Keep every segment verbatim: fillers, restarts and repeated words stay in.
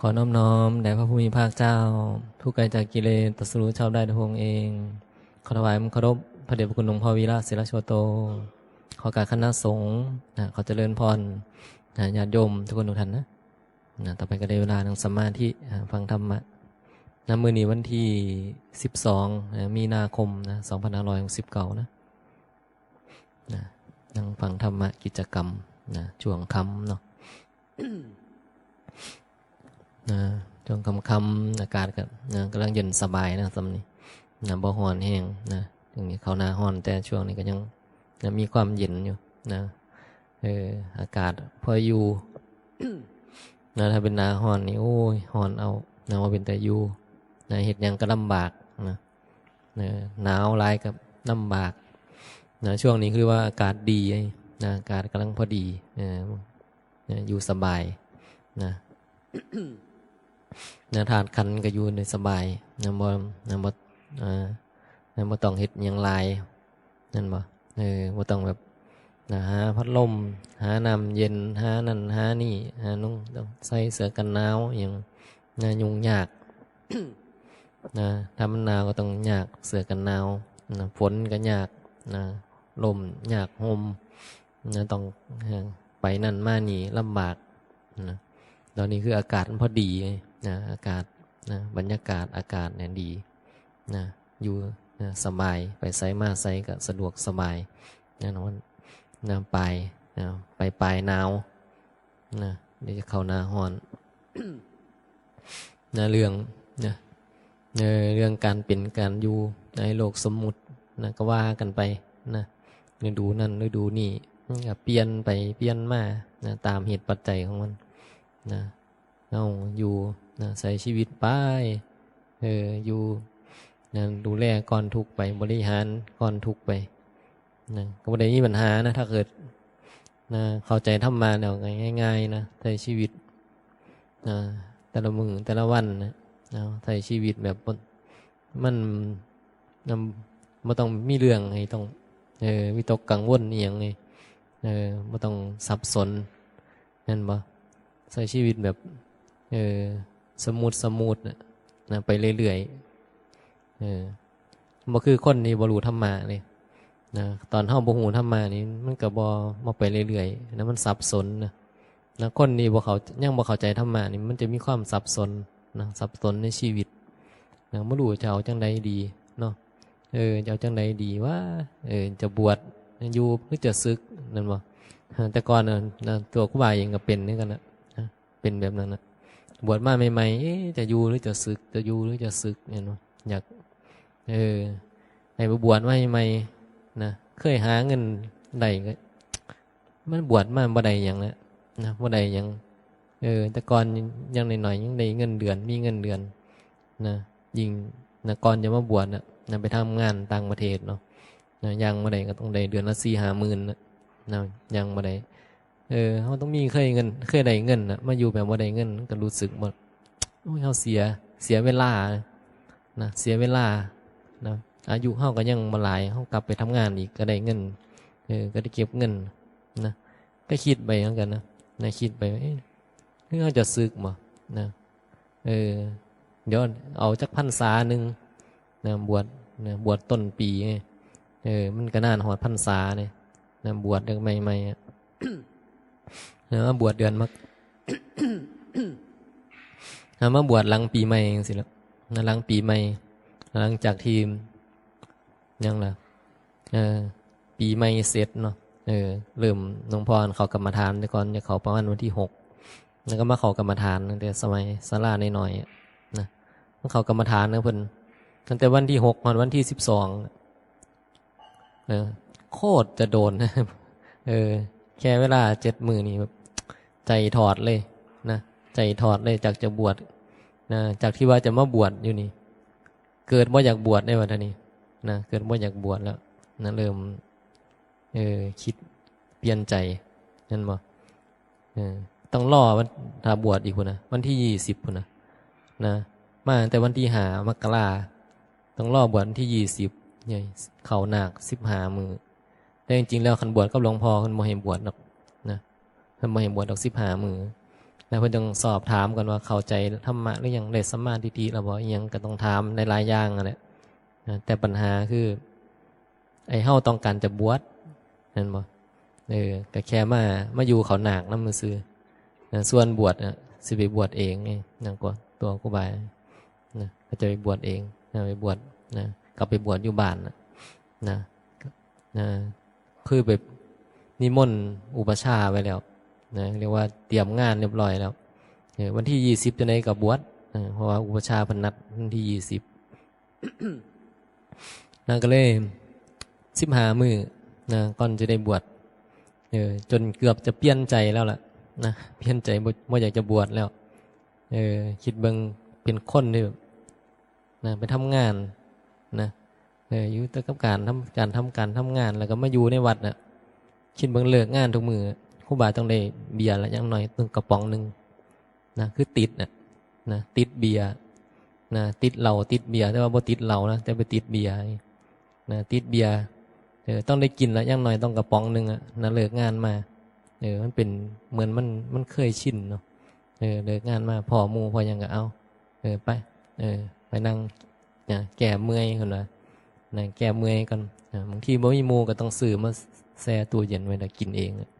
ขอน้อมน้อมแด่พระผู้มีพระภาคเจ้า ผู้ไกลจากกิเลส ตรัสรู้ชอบได้ด้วยพระองค์เอง ขอถวายความเคารพพระเดชพระคุณหลวงพ่อวีระศิลโชโต ขอกราบคณะสงฆ์นะ ขอเจริญพรนะ ญาติโยมทุกคนทุกท่านนะ นะ ต่อไปก็ได้เวลานั่งสมาธิอ่าฟังธรรมะนะ มื้อนี้วันที่สิบสองนะ มีนาคมนะ สองพันห้าร้อยหกสิบเก้านะ นะ นั่งฟังธรรมะกิจกรรมนะ ช่วงค่ำเนาะ นะ ช่วงค่ำๆ อากาศก็นะ กำลังเย็นสบายนะ ส่ำนี้นะ บ่ร้อนแฮงนะ ช่วงนี้เข้าหน้าร้อน แต่ช่วงนี้ก็ยังนะ มีความเย็นอยู่นะ เออ อากาศพออยู่ นะ ถ้าเป็นหน้าร้อนนี่ โอ้ย ร้อนเอานะ ว่าเป็นตาอยู่นะ เฮ็ดหยังก็ลำบากนะ เออ หนาวหลายก็ลำบากนะ ช่วงนี้คือว่าอากาศดีนะ อากาศกำลังพอดี เออ นะ อยู่สบายนะ นะ ธาตุขันธ์ก็อยู่ในสบายนะ บ่ นะ บ่ อ่า นะ บ่ต้องเฮ็ดหยังหลาย นั่นบ่ เออ บ่ต้องแบบนะ หาพัดลม หาน้ำเย็น หานั่น หานี่ หานุ่ง ต้องใส่เสื้อกันหนาว หยังนะ ยุ่งยาก นะ ถ้ามันหนาวก็ต้องยาก เสื้อกันหนาวนะ ฝนก็ยากนะ ร่มยาก ร่มนะ ต้อง เอ่อ ไปนั่นมานี่ลำบากนะ ตอนนี้คืออากาศมันพอดีไงนะ อากาศนะ บรรยากาศอากาศเนี่ยดีนะ อยู่นะ สบาย ไปไสมาไสก็สะดวกสบาย แน่นอนนะ ปลายนะ ไปปลายหนาวนะ เดี๋ยวจะเข้าหน้าร้อน นะ เรื่องนะ เออ เรื่องการเป็นการอยู่ในโลกสมมุตินะ ก็ว่ากันไปนะ ฤดูนั่นฤดูนี่ มันก็เปลี่ยนไปเปลี่ยนมานะ ตามเหตุปัจจัยของมันนะ เฮาอยู่นะ ใช้ชีวิตไป เออ อยู่นะ ดูแลก้อนทุกข์ไป บริหารก้อนทุกข์ไปนะ ก็บ่ได้มีปัญหานะ ถ้าเกิดนะ เข้าใจธรรมะแล้วก็ง่ายๆ นะ ใช้ชีวิตนะ แต่ละมื้อแต่ละวันนะ เอา ใช้ชีวิตแบบบ่ มัน มันบ่ต้องมีเรื่องให้ต้อง เออ วิตกกังวลอีหยังเลย เออ บ่ต้องสับสน แม่นบ่ ใช้ชีวิตแบบ เออ สมูท สมูทน่ะนะ ไปเรื่อยๆ เออ บ่คือคนที่บ่รู้ธรรมะเลยนะ ตอนเฮาบ่รู้ธรรมะนี่ มันก็บ่ บ่ไปเรื่อยๆ นะ มันสับสนนะ นะ คนที่บ่เข้า ยังบ่เข้าใจธรรมะนี่ มันจะมีความสับสนนะ สับสนในชีวิตนะ บ่รู้จะเอาจั่งใดดีเนาะ เออ จะเอาจั่งใดดีวะ เออ จะบวชอยู่หรือจะสึก นั่นบ่ แต่ก่อนน่ะนะ ตัวครูบาเองก็เป็นคือกันนะ นะ เป็นแบบนั้นนะ บวชมาใหม่ๆ เอ๊ะ จะอยู่หรือจะสึก จะอยู่หรือจะสึก เห็นบ่ อยาก เออ ให้ไปบวชมาใหม่ๆ นะ เคยหาเงินได้ก็ มันบวชมาบ่ได้หยังแล้วนะ บ่ได้หยัง เออ แต่ก่อนยังน้อยๆ ยังได้เงินเดือน มีเงินเดือนนะ ยิ่งนะ ก่อนจะมาบวชน่ะนะ ไปทำงานต่างประเทศเนาะ นะ ยังบ่ได้ก็ต้องได้เดือนละสี่ห้าหมื่นน่ะ นะ ยังบ่ได้ เออ เฮาต้องมีเคยเงิน เคยได้เงินน่ะ มาอยู่แบบบ่ได้เงิน ก็รู้สึกว่า โอ้ย เฮาเสีย เสียเวลานะ เสียเวลานะ อายุเฮาก็ยังบ่หลาย เฮากลับไปทำงานอีกก็ได้เงิน เออ ก็ได้เก็บเงินนะ ก็คิดไปเหมือนกันนะ นะ คิดไปว่า เอ๊ะ หรือเฮาจะสึกบ่นะ เออ เดี๋ยวเอาจักพรรษาหนึ่งนะ บวชนะ บวชต้นปีไง เออ มันก็นานฮอดพรรษาเนี่ยนะ บวชใหม่ๆ อะ แล้วมาบวชเดือนมก แล้วมาบวชหลังปีใหม่จังซี้ละนะ หลังปีใหม่ หลังจากที่ ยังล่ะ เออ ปีใหม่เสร็จเนาะ เออ เริ่ม หลวงพ่อเข้ากรรมฐานแต่ก่อน จะเข้าประมาณวันที่หก แล้วก็มาเข้ากรรมฐานตั้งแต่สมัยศาลาน้อยๆ อะนะ มาเข้ากรรมฐานนะเพิ่น ตั้งแต่วันที่หกฮอดวันที่สิบสอง เออ โคตรจะโดน เออ แค่เวลาเจ็ดมื้อนี่แบบ ใจถอดเลยนะ ใจถอดเลย จากจะบวชนะ จากที่ว่าจะมาบวชอยู่นี่ เกิดบ่อยากบวชได้บัดนี้นะ เกิดบ่อยากบวชแล้วนะ เริ่ม เออ คิดเปลี่ยนใจ นั่นบ่ เออ ต้องรอวัน ถ้าบวชอีกพุ้นนะ วันที่ยี่สิบพุ้นนะ นะ มาตั้งแต่วันที่ห้ามกรา ต้องรอบวชวันที่ยี่สิบ เนี่ย เข้านาคสิบห้ามื้อ แต่จริงๆ แล้วคันบวชกับหลวงพ่อเพิ่นบ่ให้บวชดอกนะ เพิ่นบ่ให้บวชดอกสิบห้ามื้อ แล้วเพิ่นต้องสอบถามก่อนว่าเข้าใจธรรมะหรือยัง ได้สัมมาทิฏฐิแล้วบ่ อิหยังก็ต้องถามหลายๆอย่างนั่นแหละนะ แต่ปัญหาคือ ไอ้เฮาต้องการจะบวช แม่นบ่ เออ ก็แค่มา มาอยู่เขาหนากนำซื่อๆนะ ส่วนบวชน่ะ สิไปบวชเองไง นั่นก็ตัวครูบา นะ เขาจะไปบวชเองนะ ไปบวชนะ ก็ไปบวชอยู่บ้านน่ะนะ นะ คือไปนิมนต์อุปัชฌาย์ไว้แล้วนะ เรียกว่าเตรียมงานเรียบร้อยแล้ว เออ วันที่ยี่สิบจั่งใดก็บวช เออ เพราะว่าอุปัชฌาย์เพิ่นนัดวันที่ยี่สิบ นะ ก็เลย สิบห้ามื้อนะ ก่อนจะได้บวช เออ จนเกือบจะเปลี่ยนใจแล้วล่ะนะ เปลี่ยนใจบ่ บ่อยากจะบวชแล้ว เออ คิดเบิ่ง เป็นคนที่แบบ นะ ไปทำงานนะ เออ อยู่แต่กับการทำ การทำ การทำงาน แล้วก็มาอยู่ในวัดน่ะ คิดเบิ่ง เลิกงานทุกมื้อ ครูบาต้องได้เบียร์ละอย่างน้อยต้องกระป๋องหนึ่งนะ คือติดน่ะนะ ติดเบียร์นะ ติดเหล้า ติดเบียร์ แต่ว่าบ่ติดเหล้านะ แต่ไปติดเบียร์นะ ติดเบียร์ เออ ต้องได้กินละอย่างน้อยต้องกระป๋องหนึ่งอะนะ เลิกงานมา เออ มันเป็นเหมือนมัน มันเคยชินเนาะ เออ เลิกงานมา พ้อหมู่พ้อหยังก็เอา เออ ไป เออ ไปนั่งนะ แก้เมื่อย เพิ่นว่านะ แก้เมื่อยก่อนนะ บางทีบ่มีหมู่ก็ต้องซื้อมาแช่ตู้เย็นไว้แล้วกินเองอะ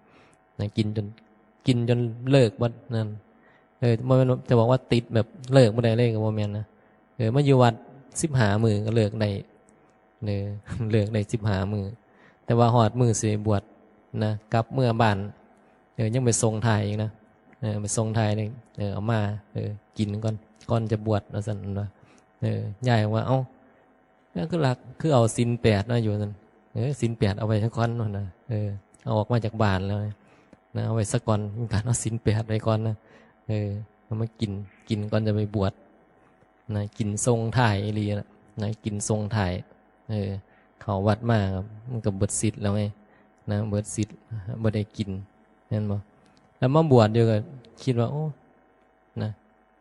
นะ กินจน กินจนเลิกเบิดนั่น เออ บ่แม่นว่าจะบอกว่าติดแบบเลิกบ่ได้เลยก็บ่แม่นนะ เออ มาอยู่วัดสิบห้ามื้อก็เลิกได้ เออ เลิกได้สิบห้ามื้อ แต่ว่าฮอดมื้อสิบวชนะ กลับเมือบ้าน เออ ยังไปส่งถ่ายอีกนะ เออ ไปส่งถ่ายเลย เออ เอามา เออ กินก่อน ก่อนจะบวช ว่าซั่นเนาะ เออ ยายว่า เอ้า นั่นคือหลัก คือเอาศีลแปดมาอยู่นั่น เออ ศีลแปดเอาไว้ซะก่อน ว่าซั่นนะ เออ เอาออกมาจากบ้านแล้วนะ เอาไว้ซะก่อน มีการเอาศีลแปดไว้ก่อนนะ เออ เอามากิน กินก่อนจะไปบวชนะ กินส่งถ่ายอีหลีนะ นะ กินส่งถ่าย เออ เข้าวัดมา มันก็เบิดสิทธิ์แล้วไง นะ เบิดสิทธิ์ บ่ได้กิน แม่นบ่ แล้วมาบวชอยู่ก็คิดว่า โอ้ นะ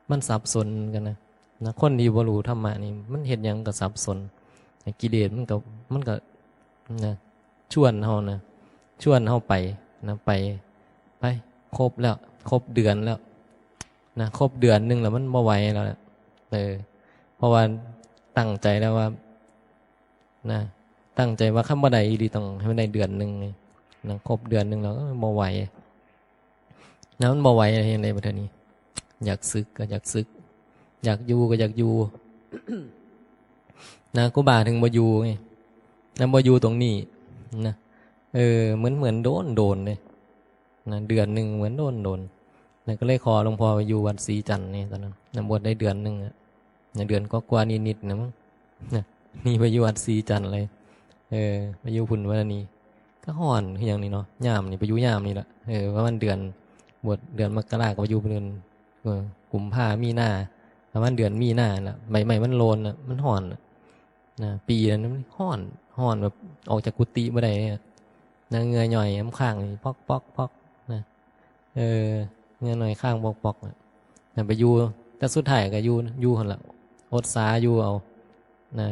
มันสับสนกันนะ นะ คนที่บ่รู้ธรรมะนี่ มันเฮ็ดหยังก็สับสน กิเลสมันก็ มันก็ นะ ชวนเฮานะ ชวนเฮาไปนะ ไป ไป ครบแล้ว ครบเดือนแล้วนะ ครบเดือนหนึ่งแล้วมันบ่ไหวแล้วแหละ เออ เพราะว่าตั้งใจแล้วว่า นะ ตั้งใจว่าคันบ่ได้อีหลีต้องให้มันได้เดือนหนึ่งไง นะ ครบเดือนหนึ่งแล้ว เออ บ่ไหว นะ มันบ่ไหวเฮ็ดจั่งใดบัดเทื่อนี้ อยากสึกก็อยากสึก อยากอยู่ก็อยากอยู่ นะ ครูบาถึงบ่อยู่ไง นะ บ่อยู่ตรงนี้นะ เออ เหมือน เหมือนโดน โดนเลยนะ เดือนหนึ่งเหมือนโดน โดน นะ ก็เลยขอหลวงพ่อไปอยู่วัดศรีจันทน์นี่ตอนนั้นนะ บวชได้เดือนหนึ่งอะ นะ เดือนกว่าๆนิดๆนะมั้ง นะ นี่ไปอยู่วัดศรีจันทน์เลย เออ ไปอยู่พุ้นวัดนี้ ก็ฮ้อนคือหยังนี่เนาะ ยามนี่ไปอยู่ยามนี่แหละ เออ ประมาณเดือน บวชเดือนมกราก็ไปอยู่เดือน เออ กุมภา มีนา ประมาณเดือนมีนาน่ะ ใบไม้มันโลนน่ะ มันฮ้อนน่ะ นะ ปีนั้นมันฮ้อน ฮ้อนแบบออกจากกุฏิบ่ได้เนี่ย นะ เหงื่อหย่อยน้ำค้างนี่ ป๊อกป๊อกป๊อก นะ เออ เหงื่อหย่อยค้างป๊อกป๊อกน่ะ นะ ไปอยู่ แต่สุดท้ายก็อยู่ อยู่หั่นล่ะ อดสาอยู่เอา นะ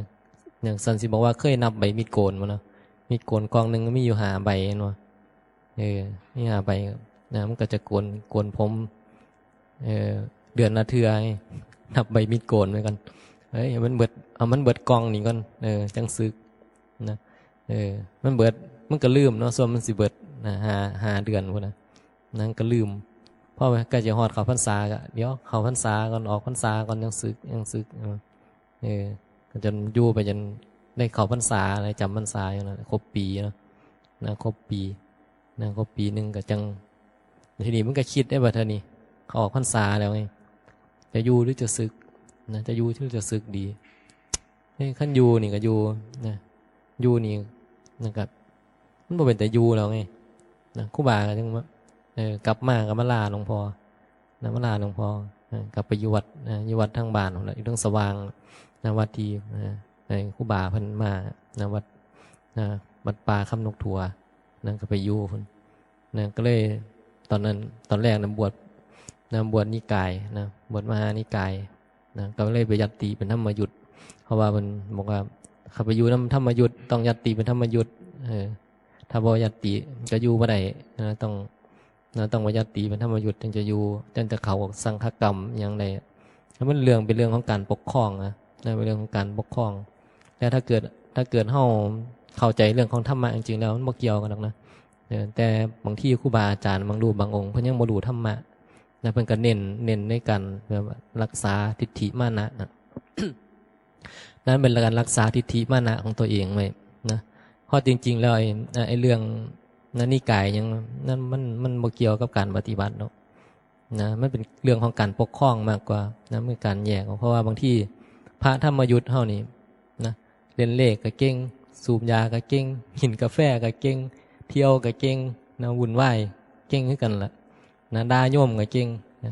อย่างซั้นสิบอกว่าเคยนับใบมีดโกนบ่เนาะ มีดโกนกองหนึ่งมีอยู่ห้าใบแม่นบ่ เออ มีห้าใบ นะ มันก็จะโกน โกนผม เออ เดือนละเทื่อไง นับใบมีดโกนไว้ก่อน เอ้ย ให้มันเบิด เอามันเบิดกองนี่ก่อน เออ จั่งสึก นะ เออ มันเบิด มันก็ลืมเนาะ ส่วนมันสิเบิด นะ ห้า ห้าเดือนพุ้นนะ นั่นก็ลืม พอใกล้จะฮอดเข้าพรรษาก็ เดี๋ยวเข้าพรรษาก่อน ออกพรรษาก่อน จั่งสึก จั่งสึก เออ เออ ก็จนอยู่ไปจนได้เข้าพรรษา ได้จำพรรษาอยู่นั่นแหละ ครบปีเนาะ นะ ครบปี นะ ครบปีหนึ่งก็จั่ง ทีนี้มันก็คิดได้ว่าเท่านี้ เขาออกพรรษาแล้วไง จะอยู่หรือจะสึก นะ จะอยู่หรือจะสึกดี เฮ้ย คันอยู่นี่ก็อยู่ นะ อยู่นี่ นะครับ มันบ่เป็นตาอยู่แล้วไง นะ ครูบาก็จั่งว่า เออ กลับมาก็มาลาหลวงพ่อ นะ มาลาหลวงพ่อ นะ กลับไปอยู่วัด นะ อยู่วัดทางบ้านพุ้นล่ะ อยู่ทางสว่าง นะ วัดที่ นะ ไอ้ครูบาเพิ่นมา นะ วัด นะ วัดป่าคำนกถั่ว นะ ก็ไปอยู่พุ้น นะ ก็เลย ตอนนั้น ตอนแรกนะ บวช นะ บวชนิกาย นะ บวชมหานิกาย นะ ก็เลยไปยัตติเป็นธรรมยุต เพราะว่าเพิ่นบอกว่า คันไปอยู่นำธรรมยุต ต้องยัตติเป็นธรรมยุต เออ ถ้าบ่ยัตติก็อยู่บ่ได้ นะ ต้อง นะ ต้องปริยัติเป็นธรรมยุตจึงจะอยู่ จึงจะเข้าสังฆกรรมอย่างใด แล้วมันเรื่องเป็นเรื่องของการปกครองนะ นะ เป็นเรื่องของการปกครอง แต่ถ้าเกิด ถ้าเกิดเฮาเข้าใจเรื่องของธรรมะจริงๆแล้ว มันบ่เกี่ยวกันหรอกนะ เออ แต่บางทีครูบาอาจารย์บางรูปบางองค์ เพิ่นยังบ่รู้ธรรมะนะ เพิ่นก็เน้น เน้นในการแบบว่ารักษาทิฏฐิมานะนะ นั่นเป็นการรักษาทิฏฐิมานะของตัวเองไว้นะ เพราะจริงๆแล้วไอ้ ไอ้เรื่องนั้นนิกายยัง นั่นมัน มันบ่เกี่ยวกับการปฏิบัติเนาะ นะ มันเป็นเรื่องของการปกครองมากกว่านะ มันการแยกออก เพราะว่าบางทีพระธรรมยุตเฮานี่นะ เล่นเลขก็เก่ง สูบยาก็เก่ง กินกาแฟก็เก่ง เที่ยวก็เก่งนะ วุ่นวาย เก่งคือกันล่ะนะ ด่าโยมก็เก่งนะ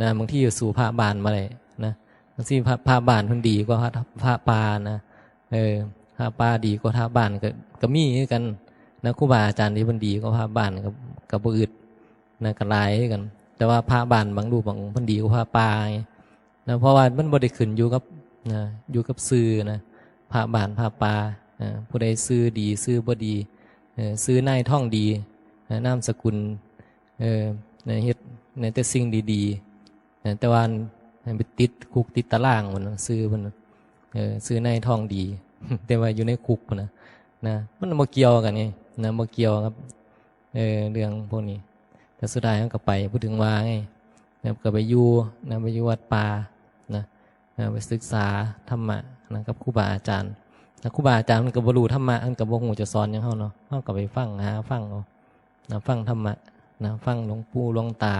นะ บางทีสู้พระบ้านบ่ได้นะ บางทีพระ พระบ้านเพิ่นดีกว่าพระ พระป่านะ เออ พระป่าดีกว่าพระบ้านก็ ก็มีคือกันนะ ครูบาอาจารย์ที่เพิ่นดีกว่าพระบ้านก็ ก็บ่อึดนะ ก็หลายคือกัน แต่ว่าพระบ้านบางรูปบางองค์เพิ่นดีกว่าพระป่าไงนะ เพราะว่ามันบ่ได้ขึ้นอยู่กับ นะ อยู่กับชื่อนะ พระบ้านพระป่า อ่า ผู้ใดชื่อดีชื่อบ่ดี เออ ชื่อนายทองดีนะ นามสกุล เออ นะ เฮ็ดนะแต่สิ่งดีๆนะ แต่ว่าให้ไปติดคุกติดตารางมันนะ ชื่อมันนะ เออ ชื่อนายทองดี แต่ว่าอยู่ในคุกพู้นนะ นะ มันบ่เกี่ยวกันไงนะ บ่เกี่ยวครับ เออ เรื่องพวกนี้ แต่สุดท้ายมันก็ไป พูดถึงว่าไงนะ ก็ไปอยู่นะ ไปอยู่วัดป่านะ นะ ไปศึกษาธรรมะนะ กับครูบาอาจารย์นะ ครูบาอาจารย์มันก็บ่รู้ธรรมะ มันก็บ่ฮู้จะสอนหยังเฮาเนาะ เฮาก็ไปฟัง หาฟังเอานะ ฟังธรรมะนะ ฟังหลวงปู่หลวงตา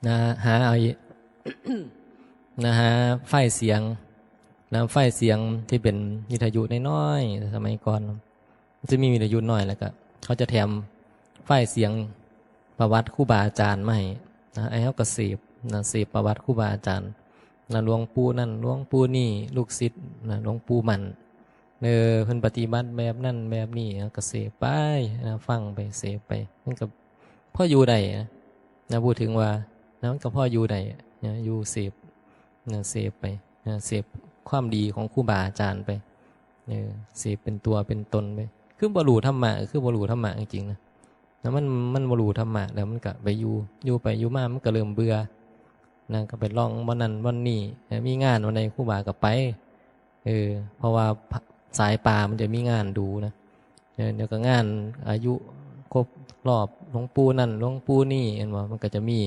นะ หาเอา นะ หาไฟล์เสียงนะ ไฟล์เสียงที่เป็นวิทยุน้อยๆ สมัยก่อน มันจะมีวิทยุน้อย แล้วก็เขาจะแถมไฟล์เสียงประวัติครูบาอาจารย์มาให้นะ ไอ้เฮาก็เสพนะ เสพประวัติครูบาอาจารย์นะ หลวงปู่นั่น หลวงปู่นี่ ลูกศิษย์นะ หลวงปู่มั่น เออ เพิ่นปฏิบัติแบบนั้นแบบนี้ แล้วก็เสพไปนะ ฟังไป เสพไป มันก็พออยู่ได้นะ นะ พูดถึงว่านะ มันก็พออยู่ได้นะ อยู่เสพนะ เสพไปนะ เสพความดีของครูบาอาจารย์ไป เออ เสพเป็นตัวเป็นตนไป คือบ่รู้ธรรมะ คือบ่รู้ธรรมะจริงๆนะ แล้วมัน มันบ่รู้ธรรมะ แล้วมันก็ไปอยู่ อยู่ไปอยู่มา มันก็เริ่มเบื่อนะ ก็ไปลองบ่อนนั่นบ่อนนี่นะ มีงานวันใดครูบาก็ไป เออ เพราะว่าพระ สายป่ามันจะมีงานดูนะ เออ เดี๋ยวก็งานอายุครบรอบหลวงปู่นั่นหลวงปู่นี่ เห็นบ่ มันก็จะมี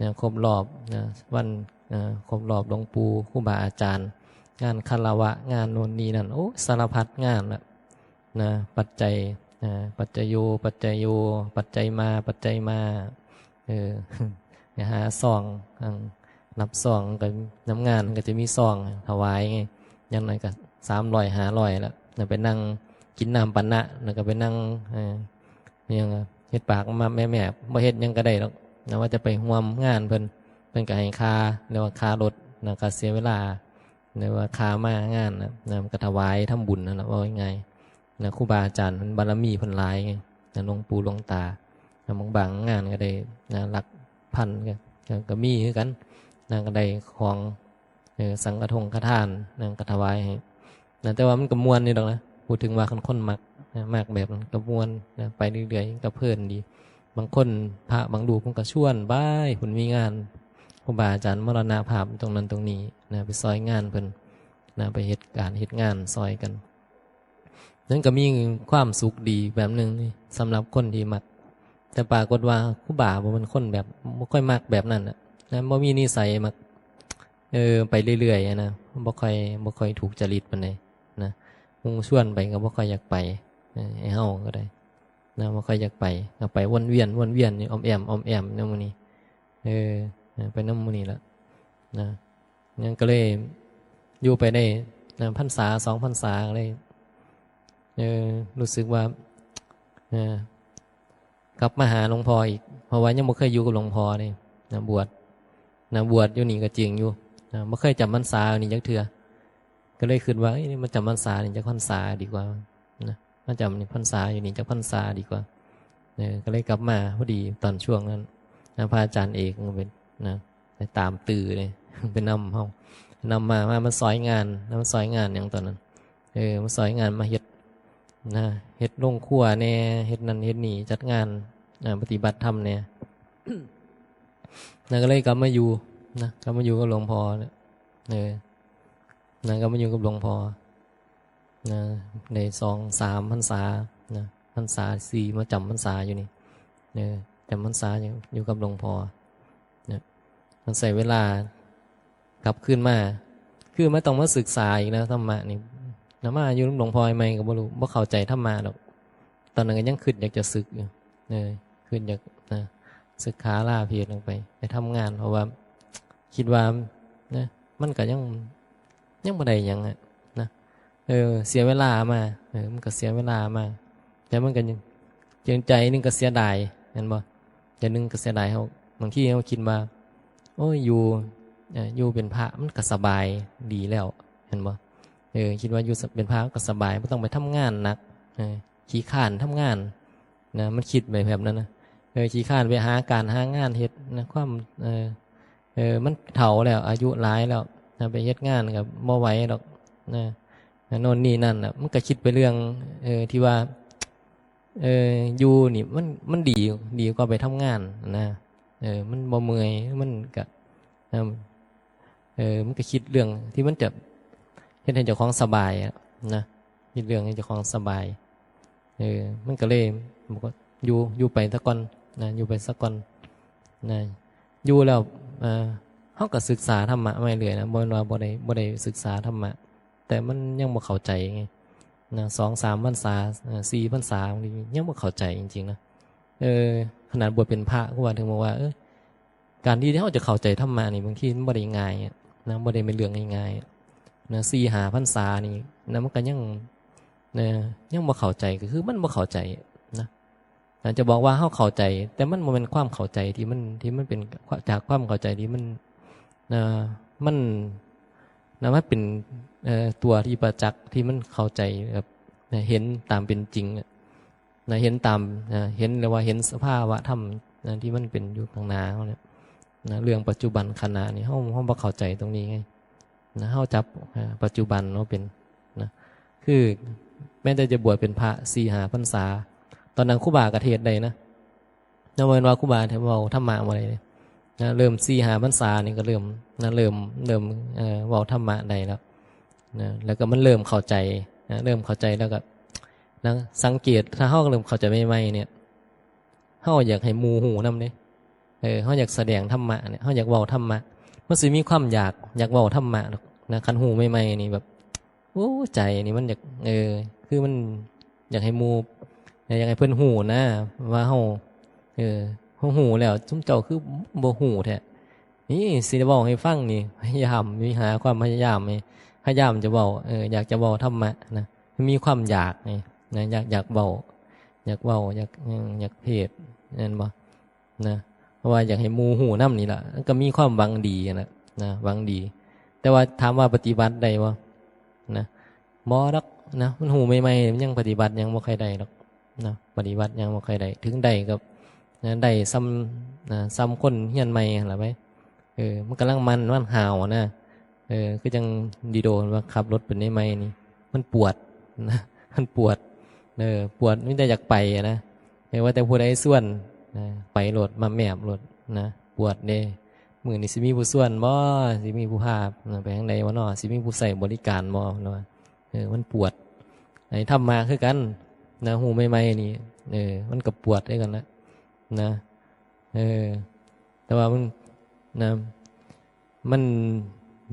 นะ ครบรอบนะ วัน เอ่อ ครบรอบหลวงปู่ ครูบาอาจารย์ งานคารวะ งานโน่นนี่นั่น โอ้ สารพัดงานละนะ ปัจจัย อ่า ปัจจโย ปัจจโย ปัจจัยมา ปัจจัยมา เออ ไปหาซอง อ่า นับซอง ก็นำงานก็จะมีซองถวายไง อย่างน้อยก็สามร้อย ห้าร้อยละนะ ไปนั่งกินน้ำปานะ แล้วก็ไปนั่ง เอ่อ อิหยังอะ เฮ็ดปากมาแมบๆ บ่เฮ็ดหยังก็ได้ดอกนะ ว่าจะไปร่วมงานเพิ่น เพิ่นก็ให้ค่า เรียกว่าค่ารถนะ ค่าเสียเวลา เรียกว่าค่ามางานนะ นะ มันก็ถวายทำบุญนั่นแหละ ว่าง่ายๆ นะ ครูบาอาจารย์เพิ่นบารมีเพิ่นหลายไง นะ หลวงปู่หลวงตา นะ บาง บางงานก็ได้นะ หลักพันก็ ก็ ก็มีคือกันนะ ก็ได้ของ เออ สังฆทงฆทานนะ ก็ถวายให้นะ แต่ว่ามันก็ม่วนอยู่ดอกนะ พูดถึงว่าคันคนมักนะ มักแบบนั้นก็ม่วนนะ ไปเรื่อยๆ ก็เพลินดี บางคนพระบางรูปเพิ่นก็ชวนไป เพิ่นมีงาน ครูบาอาจารย์มรณภาพตรงนั้นตรงนี้นะ ไปซอยงานเพิ่นนะ ไปเฮ็ดการเฮ็ดงานซอยกัน นั่นก็มีความสุขดีแบบหนึ่งสำหรับคนที่มัก แต่ปรากฏว่าครูบาบ่เป็นคนแบบ บ่ค่อยมักแบบนั้นน่ะนะ บ่มีนิสัยมัก เออ ไปเรื่อยๆอะนะ บ่ค่อย บ่ค่อยถูกจริตปานใดนะ หมู่ชวนไปก็บ่ค่อยอยากไป เออ ไอ้เฮาก็ได้นะ บ่ค่อยอยากไป ก็ไปวนเวียน วนเวียนอยู่ อ้อมแอ้ม อ้อมแอ้มนำหมู่นี้ เออ นะ ไปนำหมู่นี้ละนะ นั่นก็เลยอยู่ไปได้นะ พรรษาสองพรรษาก็เลย เออ รู้สึกว่า เออ กลับมาหาหลวงพ่ออีก เพราะว่ายังบ่เคยอยู่กับหลวงพ่อเลยนะ บวชนะ บวชอยู่นี่ก็จริงอยู่นะ บ่เคยจำพรรษานี่จักเทื่อ ก็เลยคิดว่า เอ้ย มาจำพรรษานี่จักพรรษาดีกว่านะ มาจำนี่พรรษาอยู่นี่จักพรรษาดีกว่า เออ ก็เลยกลับมาพอดีตอนช่วงนั้นนะ พระอาจารย์เอกมันเป็นนะ ไปตามตื้อเลย ไปนำเฮา นำมา มา มาซอยงานนะ มาซอยงานหยังตอนนั้น เออ มาซอยงาน มาเฮ็ดนะ เฮ็ดโรงครัวแหน่ เฮ็ดนั่นเฮ็ดนี่ จัดงาน อ่า ปฏิบัติธรรมเนี่ย นะ ก็เลยกลับมาอยู่ นะ กลับมาอยู่กับหลวงพ่อเนี่ย เออ นะ กลับมาอยู่กับหลวงพ่อ นะ ได้สองสามพรรษา นะ พรรษาสี่มาจำพรรษาอยู่นี่ เออ จำพรรษาอยู่ อยู่กับหลวงพ่อ นะ มันใช้เวลา กลับคืนมา คือมันต้องมาศึกษาอีกนะ ธรรมะนี่ นะ มาอยู่หลวงพ่อใหม่ก็บ่รู้ บ่เข้าใจธรรมะดอก ตอนนั้นก็ยังคิดอยากจะสึกอยู่ เออ คิดอยาก นะ สึกขาลาเพศออกไป ไปทำงาน เพราะว่า คิดว่า นะ มันก็ยัง ยังบ่ได้หยังอะ นะ เออ เสียเวลามา เออ มันก็เสียเวลามา แต่มันก็ยัง ใจหนึ่งก็เสียดาย แม่นบ่ ใจหนึ่งก็เสียดาย เฮา บางทีเฮาคิดว่า โอ้ย อยู่ เอ่อ อยู่เป็นพระมันก็สบายดีแล้ว แม่นบ่ เออ คิดว่าอยู่เป็นพระก็สบาย บ่ต้องไปทำงานหนัก เออ ขี้คร้านทำงาน นะ มันคิดไปแบบนั้นนะ เออ ขี้คร้านไปหาการหางานเฮ็ดนะ ความ เออ เออ มันเฒ่าแล้ว อายุหลายแล้ว นะ ไปเฮ็ดงานก็บ่ไหวดอก นะ นะ โน่นนี่นั่นน่ะ มันก็คิดไปเรื่อง เออ ที่ว่า เออ อยู่นี่มัน มันดี ดีกว่าไปทำงานนะ เออ มันบ่เมื่อย มันก็ เออ เออ มันก็คิดเรื่องที่มันจะเฮ็ดให้เจ้าของสบายอะนะ คิดเรื่องให้เจ้าของสบาย เออ มันก็เลย มันก็อยู่ อยู่ไปซะก่อนนะ อยู่ไปซะก่อนนะ อยู่แล้ว เอ่อ เฮาก็ศึกษาธรรมะมาเรื่อยนะ บ่แม่นว่าบ่ได้ บ่ได้ศึกษาธรรมะ แต่มันยังบ่เข้าใจไง นะ สองสามพรรษา เอ่อ สี่พรรษา บางทียังบ่เข้าใจจริงๆนะ เออ ขนาดบวชเป็นพระ ครูบาถึงบอกว่า เออ การที่เฮาจะเข้าใจธรรมะนี่ บางทีมันบ่ได้ง่ายอะนะ บ่ได้เป็นเรื่องง่ายๆอะนะ สี่ห้าพรรษานี่นะ มันก็ยัง นะ ยังบ่เข้าใจ ก็คือมันบ่เข้าใจนะ อาจจะบอกว่าเฮาเข้าใจ แต่มันบ่แม่นความเข้าใจที่มัน ที่มันเป็นจากความเข้าใจที่มัน เอ่อ มัน นะ มันเป็น เอ่อ ตัวที่ประจักษ์ที่มันเข้าใจแบบ นะ เห็นตามเป็นจริงอะ นะ เห็นตาม นะ เห็น เรียกว่าเห็นสภาวะธรรม นะ ที่มันเป็นอยู่ข้างหน้าเฮาเนี่ย นะ เรื่องปัจจุบันขณะนี่เฮา เฮาบ่เข้าใจตรงนี้ไง นะ เฮาจับ อ่า ปัจจุบันเนาะเป็น นะ คือแม้แต่จะบวชเป็นพระสี่ห้าพรรษา ตอนนั้นครูบาก็เทศน์ได้นะ นะ บ่แม่นว่าครูบาเว้าธรรมะบ่ได้เลย นะ เริ่มสี่ห้าพรรษานี่ก็เริ่ม นะ เริ่ม เริ่ม เอ่อ เว้าธรรมะได้แล้ว นะ แล้วก็มันเริ่มเข้าใจ นะ เริ่มเข้าใจแล้วก็ นะ สังเกต ถ้าเฮาเริ่มเข้าใจใหม่ๆเนี่ย เฮาอยากให้หมู่ฮู้นำเด้ เออ เฮาอยากแสดงธรรมะเนี่ย เฮาอยากเว้าธรรมะ มันสิมีความอยาก อยากเว้าธรรมะดอกนะ คันฮู้ใหม่ๆนี่แบบ โอ้ ใจนี่มันอยาก เออ คือมันอยากให้หมู่ อยากให้เพิ่นฮู้นะ ว่าเฮา เออ เฮาฮู้แล้ว ซุมเจ้าคือบ่ฮู้แท้ นี่สิเว้าให้ฟังนี่ พยายาม มีหาความพยายามนี่ พยายามจะเว้า เออ อยากจะเว้าธรรมะนะ มีความอยากนี่นะ อยาก อยากเว้า อยากเว้า อยาก เออ อยากเทศน์ แม่นบ่ นะ เพราะว่าอยากให้หมู่ฮู้นำนี่ล่ะ ก็มีความหวังดีนั่นล่ะ นะ หวังดี แต่ว่าถามว่าปฏิบัติได้บ่ นะ บ่ดอก นะ มันฮู้ใหม่ๆ มันยังปฏิบัติยังบ่ค่อยได้ดอก นะ ปฏิบัติยังบ่ค่อยได้ ถึงได้ก็ นะ ได้ส่ำ นะ ส่ำคนเฮียนใหม่หั่นล่ะไป เออ มันกำลังมัน มันห้าวนะ เออ คือจั่งดีโดว่าขับรถเป็นใหม่ๆนี่ มันปวดนะ มันปวด เออ ปวด มีแต่อยากไปอะนะ เออ ว่าแต่ผู้ใดชวนนะ ไปโลด มาแมบโลดนะ ปวดเด้ มื้อนี้สิมีผู้ชวนบ่ สิมีผู้พานะ ไปทางใดบ่น้อ สิมีผู้ใช้บริการบ่เนาะ เออ มันปวด ไอ้ธรรมะคือกันนะ ฮู้ใหม่ๆนี่ เออ มันก็ปวดคือกันนะ นะ เออ แต่ว่ามัน นะ มัน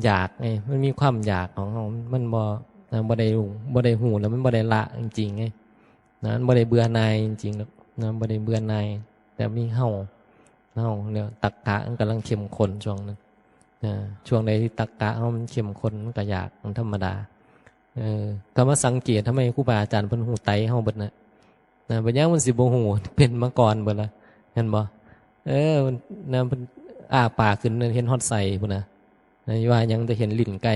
อยากไง มันมีความอยากของเฮา มันบ่ นะ บ่ได้รู้ บ่ได้ฮู้แล้วมันบ่ได้ละจริงๆไง นะ มันบ่ได้เบื่อหน่ายจริงๆหรอก นะ บ่ได้เบื่อหน่าย แต่มีเฮา เฮาเนี่ย ตักกะมันกำลังเข้มข้นช่วงนั้น นะ ช่วงใดที่ตักกะเฮามันเข้มข้น มันก็อยาก มันธรรมดา เออ ก็มาสังเกต ทำไมครูบาอาจารย์เพิ่นฮู้ไตเฮาเบิดนะ นะ เป็นหยังมันสิบ่ฮู้ เป็นมาก่อนเบิดละ เห็นบ่ เออ มัน นะ เพิ่นอ้าปากขึ้น เห็นฮอดไส้พุ้นนะ นะ ว่าหยังแต่เห็นลิ้นไก่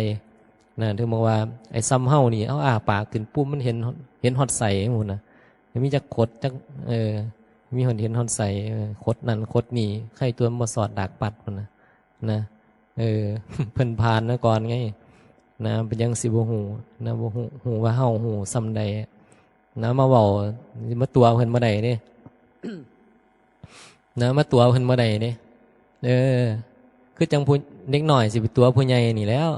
นะ ถึงบอกว่า ไอ้ส่ำเฮานี่ เอาอ้าปากขึ้นปุ๊บ มันเห็น เห็นฮอดไส้พุ้นนะ มีจักขด จัก เออ มีฮอด เห็นฮอดไส้ เออ ขดนั่นขดนี่ ไข่ตัวมันบ่สอดดากปัดพุ้นนะ นะ เออ เพิ่นผ่านมาก่อนไง นะ เป็นหยังสิบ่ฮู้ นะ บ่ฮู้ ฮู้ว่าเฮาฮู้ส่ำใด นะ มาเว้า มาตั๋วเพิ่นบ่ได้เด้ นะ มาตั๋วเพิ่นบ่ได้เด้ เออ คือจั่งผู้เด็กน้อยสิไปตั๋วผู้ใหญ่นี่แหล้ว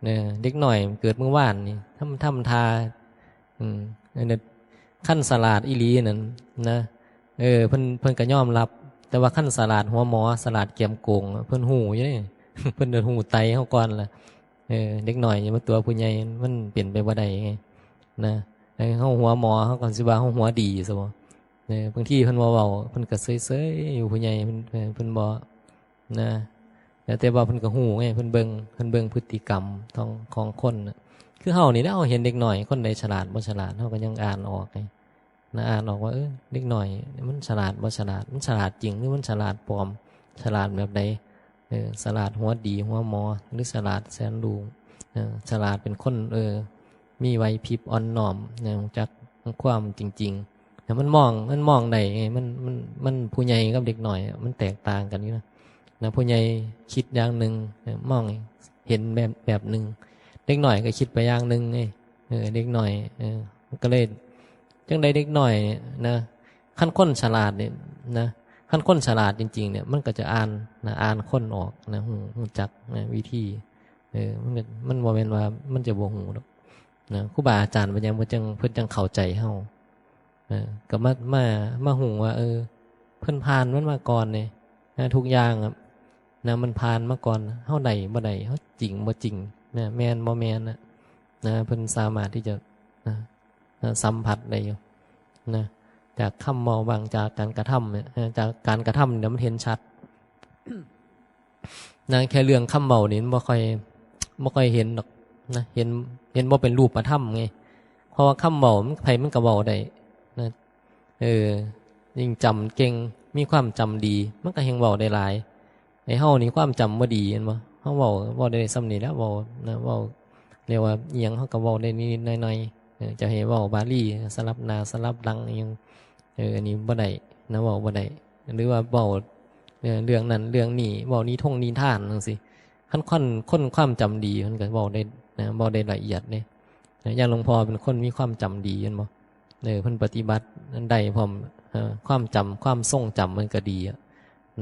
เออ เด็กน้อยเกิดมื้อวานนี่ ทำ ทำท่า อืม อันนั้น คันฉลาดอีหลีนั่นนะ เออ เพิ่น เพิ่นก็ยอมรับ แต่ว่าคันฉลาดหัวหมอ ฉลาดแก้มโกง เพิ่นฮู้อยู่เด้ เพิ่นฮู้ไตเฮาก่อนล่ะ เออ เด็กน้อยอย่ามาตั๋วผู้ใหญ่ มันเป็นไปบ่ได้ไง นะ เออ เฮาหัวหมอ เฮาก็สิว่าเฮาหัวดีซะบ่ เออ บางทีเพิ่นบ่เว้า เพิ่นก็เฉยๆอยู่ ผู้ใหญ่เพิ่น เออ เพิ่นบ่ นะ แล้วแต่ว่าเพิ่นก็ฮู้ไง เพิ่นเบิ่ง เพิ่นเบิ่งพฤติกรรมของ ของคนน่ะ คือเฮานี่แหละ เฮาเห็นเด็กน้อย คนใดฉลาดบ่ฉลาด เฮาก็ยังอ่านออกไง นะ อ่านออกว่า เออ เด็กน้อยมันฉลาดบ่ฉลาด มันฉลาดจริงหรือมันฉลาดปลอม ฉลาดแบบใด เออ ฉลาดหัวดีหัวหมอ หรือฉลาดแสนรู้ เออ ฉลาดเป็นคน เออ มีไหวพริบอ่อนน้อม นะ รู้จักความจริงๆ แต่มันมอง มันมองได้ไง มัน มัน มันผู้ใหญ่กับเด็กน้อยอะ มันแตกต่างกันอยู่นะ นะ ผู้ใหญ่คิดอย่างหนึ่ง เออ มองเห็นแบบ แบบหนึ่ง เด็กน้อยก็คิดไปอย่างหนึ่งไง เออ เด็กน้อย เออ มันก็เลย จั่งใดเด็กน้อยเนี่ยนะ คันคนฉลาดเนี่ยนะ คันคนฉลาดจริงๆเนี่ย มันก็จะอ่านนะ อ่านคนออกนะ ฮู้ ฮู้จักนะ วิธี เออ มันก็ มันบ่แม่นว่ามันจะบ่ฮู้ดอกนะ ครูบาอาจารย์เพิ่นยัง เพิ่นจั่ง เพิ่นจั่งเข้าใจเฮา เออ ก็มา มา มาฮู้ว่า เออ เพิ่นผ่านมันมาก่อนเด้ นะ ทุกอย่างอะ นะ มันผ่านมาก่อน เฮาได้บ่ได้ เฮาจริงบ่จริง นะ แม่นบ่แม่นน่ะ นะ เพิ่นสามารถที่จะ นะ นะ สัมผัสได้อยู่ นะ จากคำเว้าบ้าง จากการกระทำเนี่ย นะ จากการกระทำเนี่ยมันเห็นชัด นะ แค่เรื่องคำเว้านี่มันบ่ค่อย บ่ค่อยเห็นดอก นะ เห็น เห็นบ่เป็นรูปธรรมไง เพราะว่าคำเว้ามัน ไผมันก็เว้าได้ นะ เออ ยิ่งจำเก่ง มีความจำดี มันก็แฮ่งเว้าได้หลาย ไอ้เฮานี่ความจำบ่ดี แม่นบ่ เฮาเว้า เว้าได้ส่ำนี้แหละ เว้า นะ เว้า เรียกว่าอิหยัง เฮาก็เว้าได้นิดๆหน่อยๆ เออ จะให้เว้าบาลีสลับหน้าสลับหลังอิหยัง เออ อันนี้บ่ได้นะ เว้าบ่ได้ หรือว่าเว้า เออ เรื่องนั้นเรื่องนี้ เว้านิทงนิทานจั่งซี้ คันคน คนความจำดีมันก็เว้าได้นะ เว้าได้ละเอียดเด้ นะ อย่างหลวงพ่อเป็นคนมีความจำดี แม่นบ่ เออ เพิ่นปฏิบัติได้พร้อม เอ่อ ความจำ ความทรงจำมันก็ดีอะ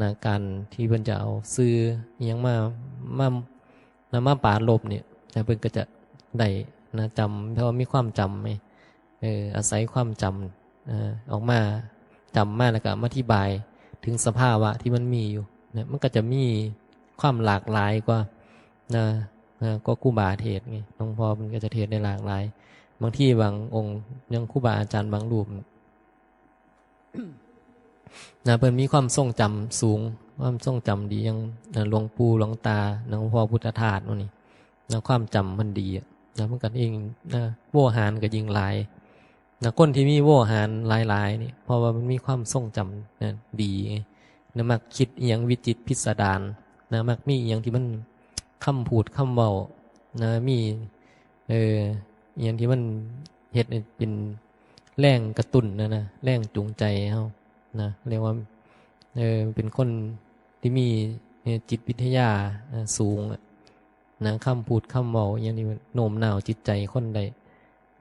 นะ การที่เพิ่นจะเอาสื่ออิหยังมา มา นะ มาปรารภเนี่ย นะ เพิ่นก็จะได้ นะ จำ เพราะว่ามีความจำไง เออ อาศัยความจำ เอ่อ ออกมา จำมาแล้วก็มาอธิบายถึงสภาวะที่มันมีอยู่ นะ มันก็จะมีความหลากหลายกว่า นะ นะ ก็ครูบาเทศน์ไง หลวงพ่อเพิ่นก็จะเทศน์ได้หลากหลาย บางทีบางองค์ อย่างครูบาอาจารย์บางรูป นะ เพิ่นมีความทรงจำสูง ความทรงจำดี อย่าง นะ หลวงปู่หลวงตา นะ หลวงพ่อพุทธทาสพวกนี้ นะ ความจำเพิ่นดีอะ นะ มันก็ยิ่ง นะ โวหารก็ยิ่งหลาย นะ คนที่มีโวหารหลายๆนี่ เพราะว่ามันมีความทรงจำ นะ ดีไง นะ มักคิดอิหยังวิจิตรพิสดาร นะ มักมีอิหยังที่มัน คำพูดคำเว้า นะ มี เออ อิหยังที่มันเฮ็ดให้เป็นแรงกระตุ้นนะ นะ แรงจูงใจเฮา นะ เรียกว่า เออ เป็นคนที่มี เอ่อ จิตวิทยา เอ่อ สูงอะ นะ คำพูดคำเว้าอิหยังนี่มันโน้มน้าวจิตใจคนได้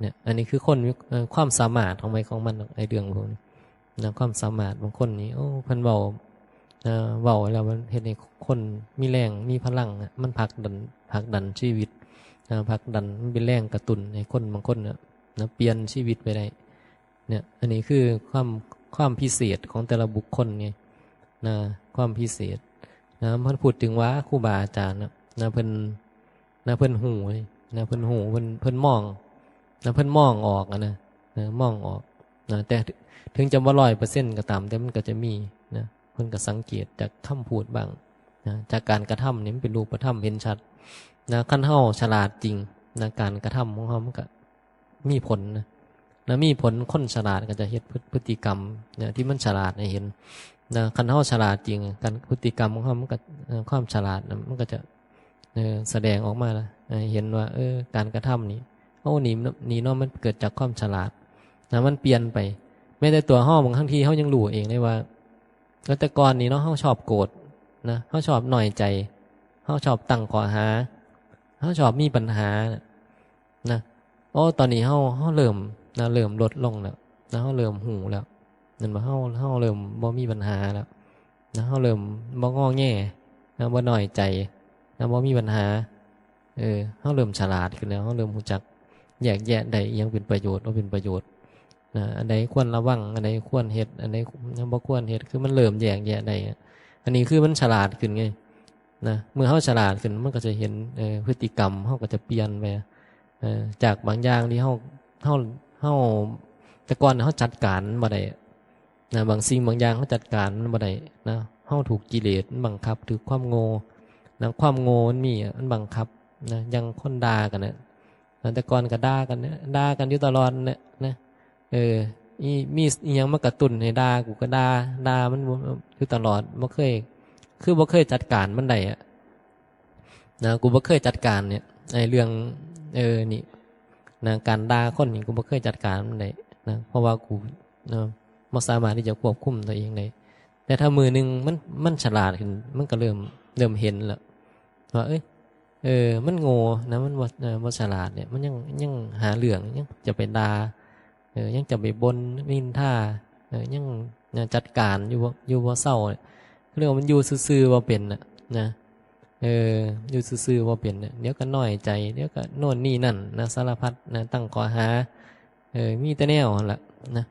เนี่ย อันนี้คือคนมี เอ่อ ความสามารถของใผของมัน ไอ้เรื่องพวกนี้ นะ ความสามารถบางคนนี่ โอ้ เพิ่นเว้า เอ่อ เว้าแล้วมันเฮ็ดให้คนมีแรง มีพลังอะ มันผลักดัน ผลักดันชีวิต นะ ผลักดัน มันเป็นแรงกระตุ้นให้คนบางคนน่ะ นะ เปลี่ยนชีวิตไปได้ เนี่ย อันนี้คือความ ความพิเศษของแต่ละบุคคลไง นะ ความพิเศษ นะ มันพูดถึงว่าครูบาอาจารย์น่ะ นะ เพิ่น นะ เพิ่นฮู้เลย นะ เพิ่นฮู้ เพิ่น เพิ่นมอง นะ เพิ่นมองออกอะนะ นะ มองออก นะ แต่ถึงจะบ่ร้อยเปอร์เซ็นต์ก็ตาม แต่มันก็จะมี นะ เพิ่นก็สังเกตจากคำพูดบ้าง นะ จากการกระทำนี่มันเป็นรูปธรรมเห็นชัด นะ คันเฮาฉลาดจริง นะ การกระทำของเฮามันก็มีผลนะ นะ มีผล คนฉลาดก็จะเฮ็ดพฤ พฤติกรรม นะ ที่มันฉลาดให้เห็น นะ คันเฮาฉลาดจริง การพฤติกรรมของเฮามันก็ เอ่อ ความฉลาดน่ะ มันก็จะ เอ่อ แสดงออกมาละ ให้เห็นว่า เออ การกระทำนี่ โอ้ นี่ นี่เนาะ มันเกิดจากความฉลาด นะ มันเปลี่ยนไป แม้แต่ตัวเฮาบางครั้งที่เฮายังรู้เองเลยว่า เออ แต่ก่อนนี่เนาะ เฮาชอบโกรธ นะ เฮาชอบน้อยใจ เฮาชอบตั้งข้อหา เฮาชอบมีปัญหาน่ะ นะ โอ้ ตอนนี้เฮา เฮาเริ่ม นะ เริ่มลดลงแล้ว นะ เฮาเริ่มฮู้แล้ว แม่นบ่ เฮา เฮาเริ่มบ่มีปัญหาแล้ว นะ เฮาเริ่มบ่งอแงนะ บ่น้อยใจนะ บ่มีปัญหา เออ เฮาเริ่มฉลาดขึ้นแล้ว เฮาเริ่มรู้จักแยกแยะได้ อิหยังเป็นประโยชน์ บ่เป็นประโยชน์นะ อันใดควรระวัง อันใดควรเฮ็ด อันใดบ่ควรเฮ็ด คือมันเริ่มแยกแยะได้อะ อันนี้คือมันฉลาดขึ้นไงนะ เมื่อเฮาฉลาดขึ้น มันก็จะเห็น เอ่อ พฤติกรรมเฮาก็จะเปลี่ยนไป เอ่อ จากบางอย่างที่เฮา เฮา เฮา แต่ก่อนเฮาจัดการมันบ่ได้นะ บางสิ่งบางอย่างเฮาจัดการมันบ่ได้นะ เฮาถูกกิเลสมันบังคับ ถูกความโง่นะ ความโง่มันมีอะ มันบังคับนะ อย่างคนด่ากันน่ะนะ แต่ก่อนก็ด่ากันนะ ด่ากันอยู่ตลอดนั่นแหละนะ เออ อี มีอิหยังมากระตุ้นให้ด่า กูก็ด่า ด่ามันอยู่ตลอด บ่เคย คือบ่เคยจัดการมันได้อะนะ กูบ่เคยจัดการเนี่ย ไอ้เรื่อง เออ นี่นะ การด่าคนนี่ กูบ่เคยจัดการมันได้นะ เพราะว่ากูนะ บ่สามารถที่จะควบคุมตัวเองได้ แต่ถ้ามื้อหนึ่งมัน มันฉลาดขึ้น มันก็เริ่ม เริ่มเห็นแล้วว่า เอ้ย เออ มันโง่นะ มันบ่ เออ บ่ฉลาดเนี่ย มันยัง ยังหาเรื่อง ยังจะไปด่า เออ ยังจะไปบ่นนินทา เออ ยัง ยังจัดการอยู่บ่ อยู่บ่เซาเนี่ย เรียกว่ามันอยู่ซื่อๆบ่เป็นน่ะนะ เออ อยู่ซื่อๆบ่เป็นน่ะ เดี๋ยวก็น้อยใจ เดี๋ยวก็โน่นนี่นั่นนะ สารพัดนะ ตั้งข้อหา เออ มีแต่แนวหั่นล่ะนะ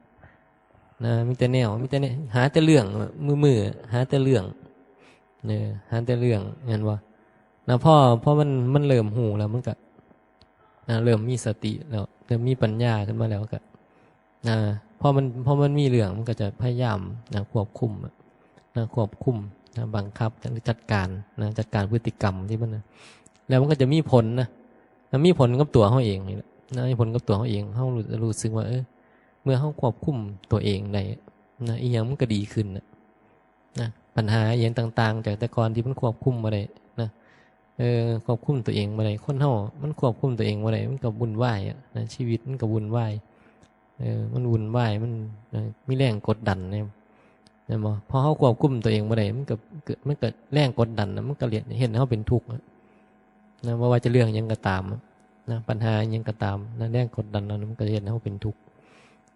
นะ มีแต่แนว มีแต่แนว หาแต่เรื่อง มื้อๆ หาแต่เรื่อง เออ หาแต่เรื่อง เห็นบ่นะ พอ พอมัน มันเริ่มรู้แล้ว มันก็นะ เริ่มมีสติแล้ว เริ่มมีปัญญาขึ้นมาแล้วก็นะ พอมัน พอมันมีเรื่อง มันก็จะพยายามนะ ควบคุมอะนะ ควบคุมนะ บังคับ หรือจัดการนะ จัดการพฤติกรรมที่มันนะ แล้วมันก็จะมีผลนะ มันมีผลกับตัวเฮาเองนี่แหละนะ มีผลกับตัวเฮาเอง เฮารู้ รู้สึกว่า เออ เมื่อเฮาควบคุมตัวเองได้นะ อีหยังมันก็ดีขึ้นนะ นะ ปัญหาอีหยังต่างๆ จากแต่ก่อนที่มันควบคุมบ่ได้นะ เออ ควบคุมตัวเองบ่ได้ คนเฮามันควบคุมตัวเองบ่ได้ มันก็วุ่นวายอะนะ ชีวิตมันก็วุ่นวาย เออ มันวุ่นวาย มัน เออ มีแรงกดดันเนี่ย แม่นบ่ พอเฮาควบคุมตัวเองบ่ได้ มันก็เกิด มันก็แรงกดดันน่ะ มันก็เฮ็ดให้เฮาเป็นทุกข์อะนะ บ่ว่าจะเรื่องหยังก็ตามอะนะ ปัญหาหยังก็ตามนะ แรงกดดันเหล่านั้นมันก็เฮ็ดให้เฮาเป็นทุกข์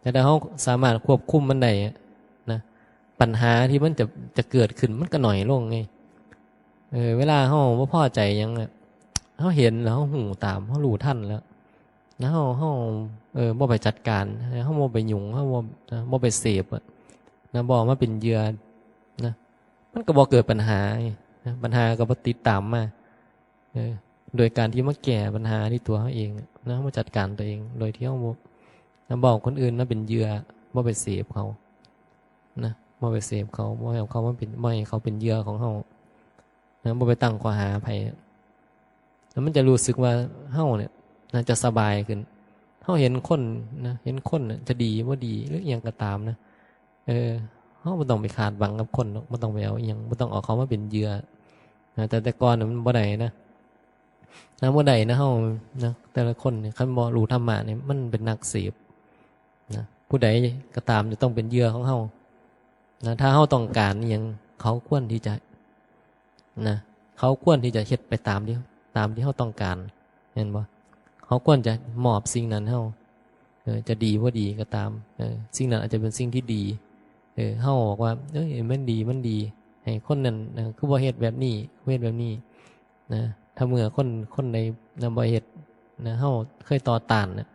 แต่ถ้าเฮาสามารถควบคุมมันได้อะนะ ปัญหาที่มันจะ จะเกิดขึ้นมันก็น้อยลงไง เออ เวลาเฮาบ่พอใจหยังอะ เฮาเห็นแล้วเฮาฮู้ตาม เฮารู้ทันแล้ว แล้วเฮา เฮา เออ บ่ไปจัดการ เฮาบ่ไปยุ่ง เฮาบ่ นะ บ่ไปเสพอะนะ บ่เอามาเป็นเหยื่อนะ มันก็บ่เกิดปัญหาไงนะ ปัญหาก็บ่ติดตามมา เออ โดยการที่มาแก้ปัญหาที่ตัวเฮาเองอะนะ มาจัดการตัวเอง โดยที่เฮาบ่ นะ บ่เอาคนอื่นมาเป็นเหยื่อ บ่ไปเสพเขานะ บ่ไปเสพเขา บ่ให้เขามาเป็น บ่ให้เขาเป็นเหยื่อของเฮานะ บ่ไปตั้งข้อหาไผอะ แล้วมันจะรู้สึกว่าเฮาเนี่ยนะ จะสบายขึ้น เฮาเห็นคนนะ เห็นคนน่ะ จะดีบ่ดี หรืออิหยังก็ตามนะ เออ เฮาบ่ต้องไปคาดหวังกับคนหรอก บ่ต้องไปเอาอิหยัง บ่ต้องเอาเขามาเป็นเหยื่อนะ แต่แต่ก่อนน่ะมันบ่ได้นะ นะ บ่ได้นะ เฮานะ แต่ละคนเนี่ย คันบ่รู้ธรรมะเนี่ย มันเป็นนักเสพนะ ผู้ใดก็ตามจะต้องเป็นเหยื่อของเฮานะ ถ้าเฮาต้องการอิหยัง เขาควรที่จะ นะ เขาควรที่จะเฮ็ดไปตามที่ ตามที่เฮาต้องการ เห็นบ่ เขาควรจะมอบสิ่งนั้นให้เฮา เออ จะดีบ่ดีก็ตาม เออ สิ่งนั้นอาจจะเป็นสิ่งที่ดี เออ เฮาบอกว่า เอ้ย มันดี มันดี ให้คนนั้น เออ คือบ่เฮ็ดแบบนี้ คือเฮ็ดแบบนี้ นะ ถ้าเมื่อคน คนใดนะ บ่เฮ็ดนะ เฮาเคยต่อต้านน่ะ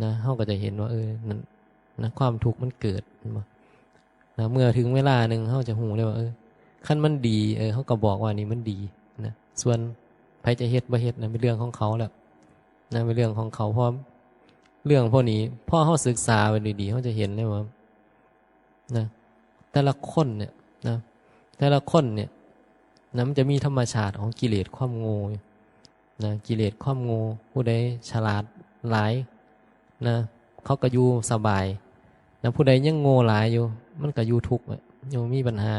นะ เฮาก็จะเห็นว่า เออ นั่นนะ ความทุกข์มันเกิด เห็นบ่ นะ เมื่อถึงเวลาหนึ่ง เฮาจะรู้เลยว่า เออ คันมันดี เออ เฮาก็บอกว่านี่มันดีนะ ส่วนไผจะเฮ็ดบ่เฮ็ดนะ เป็นเรื่องของเขาแล้วนะ เป็นเรื่องของเขา เพราะเรื่องพวกนี้ พอเฮาศึกษาไปดีๆ เฮาจะเห็นเลยว่า นะ แต่ละคนเนี่ยนะ แต่ละคนเนี่ยนะ มันจะมีธรรมชาติของกิเลสความโง่อยู่นะ กิเลสความโง่ ผู้ใดฉลาดหลายนะ เขาก็อยู่สบายนะ ผู้ใดยังโง่หลายอยู่ มันก็อยู่ทุกข์อะ อยู่มีปัญหา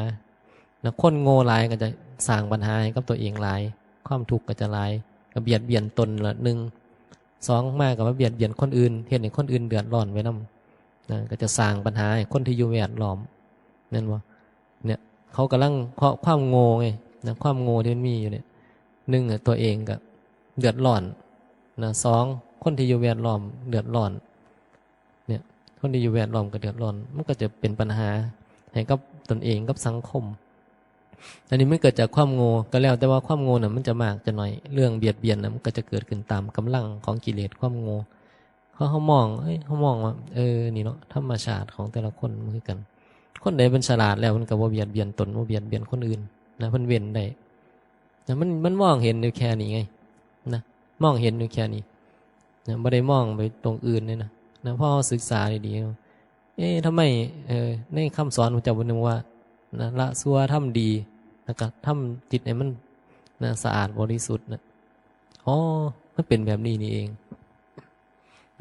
นะ คนโง่หลายก็จะสร้างปัญหาให้กับตัวเองหลาย ความทุกข์ก็จะหลาย ก็เบียดเบียนตนละหนึ่ง สองมาก็มาเบียดเบียนคนอื่น เฮ็ดให้คนอื่นเดือดร้อนไปนำนะ ก็จะสร้างปัญหาให้คนที่อยู่แวดล้อม แม่นบ่ เนี่ย เขากำลัง เพราะความโง่ไงนะ ความโง่ที่มันมีอยู่เนี่ย หนึ่งอะ ตัวเองก็เดือดร้อนนะ สอง คนที่อยู่แวดล้อมเดือดร้อน เนี่ย คนที่อยู่แวดล้อมก็เดือดร้อน มันก็จะเป็นปัญหาให้กับตนเองกับสังคม อันนี้มันเกิดจากความโง่ ก็แล้วแต่ว่าความโง่น่ะมันจะมากจะน้อย เรื่องเบียดเบียนน่ะมันก็จะเกิดขึ้นตามกำลังของกิเลสความโง่ เขา เขามอง เอ้ย เขามองว่า เออ นี่เนาะ ธรรมชาติของแต่ละคนมันคือกัน คนใดเป็นฉลาดแล้วมันก็บ่เบียดเบียนตน บ่เบียดเบียนคนอื่นนะ มันเว้นได้นะ มัน มันมองเห็นอยู่แค่นี้ไงนะ มองเห็นอยู่แค่นี้นะ บ่ได้มองไปตรงอื่นเลยนะ นะ พอเราศึกษาดีๆ เอ๊ะ ทำไม เอ่อ ในคำสอนของเจ้าเพิ่นว่านะ ละชั่วทำดี แล้วก็ทำจิตให้มันนะ สะอาดบริสุทธิ์นะ อ๋อ มันเป็นแบบนี้นี่เอง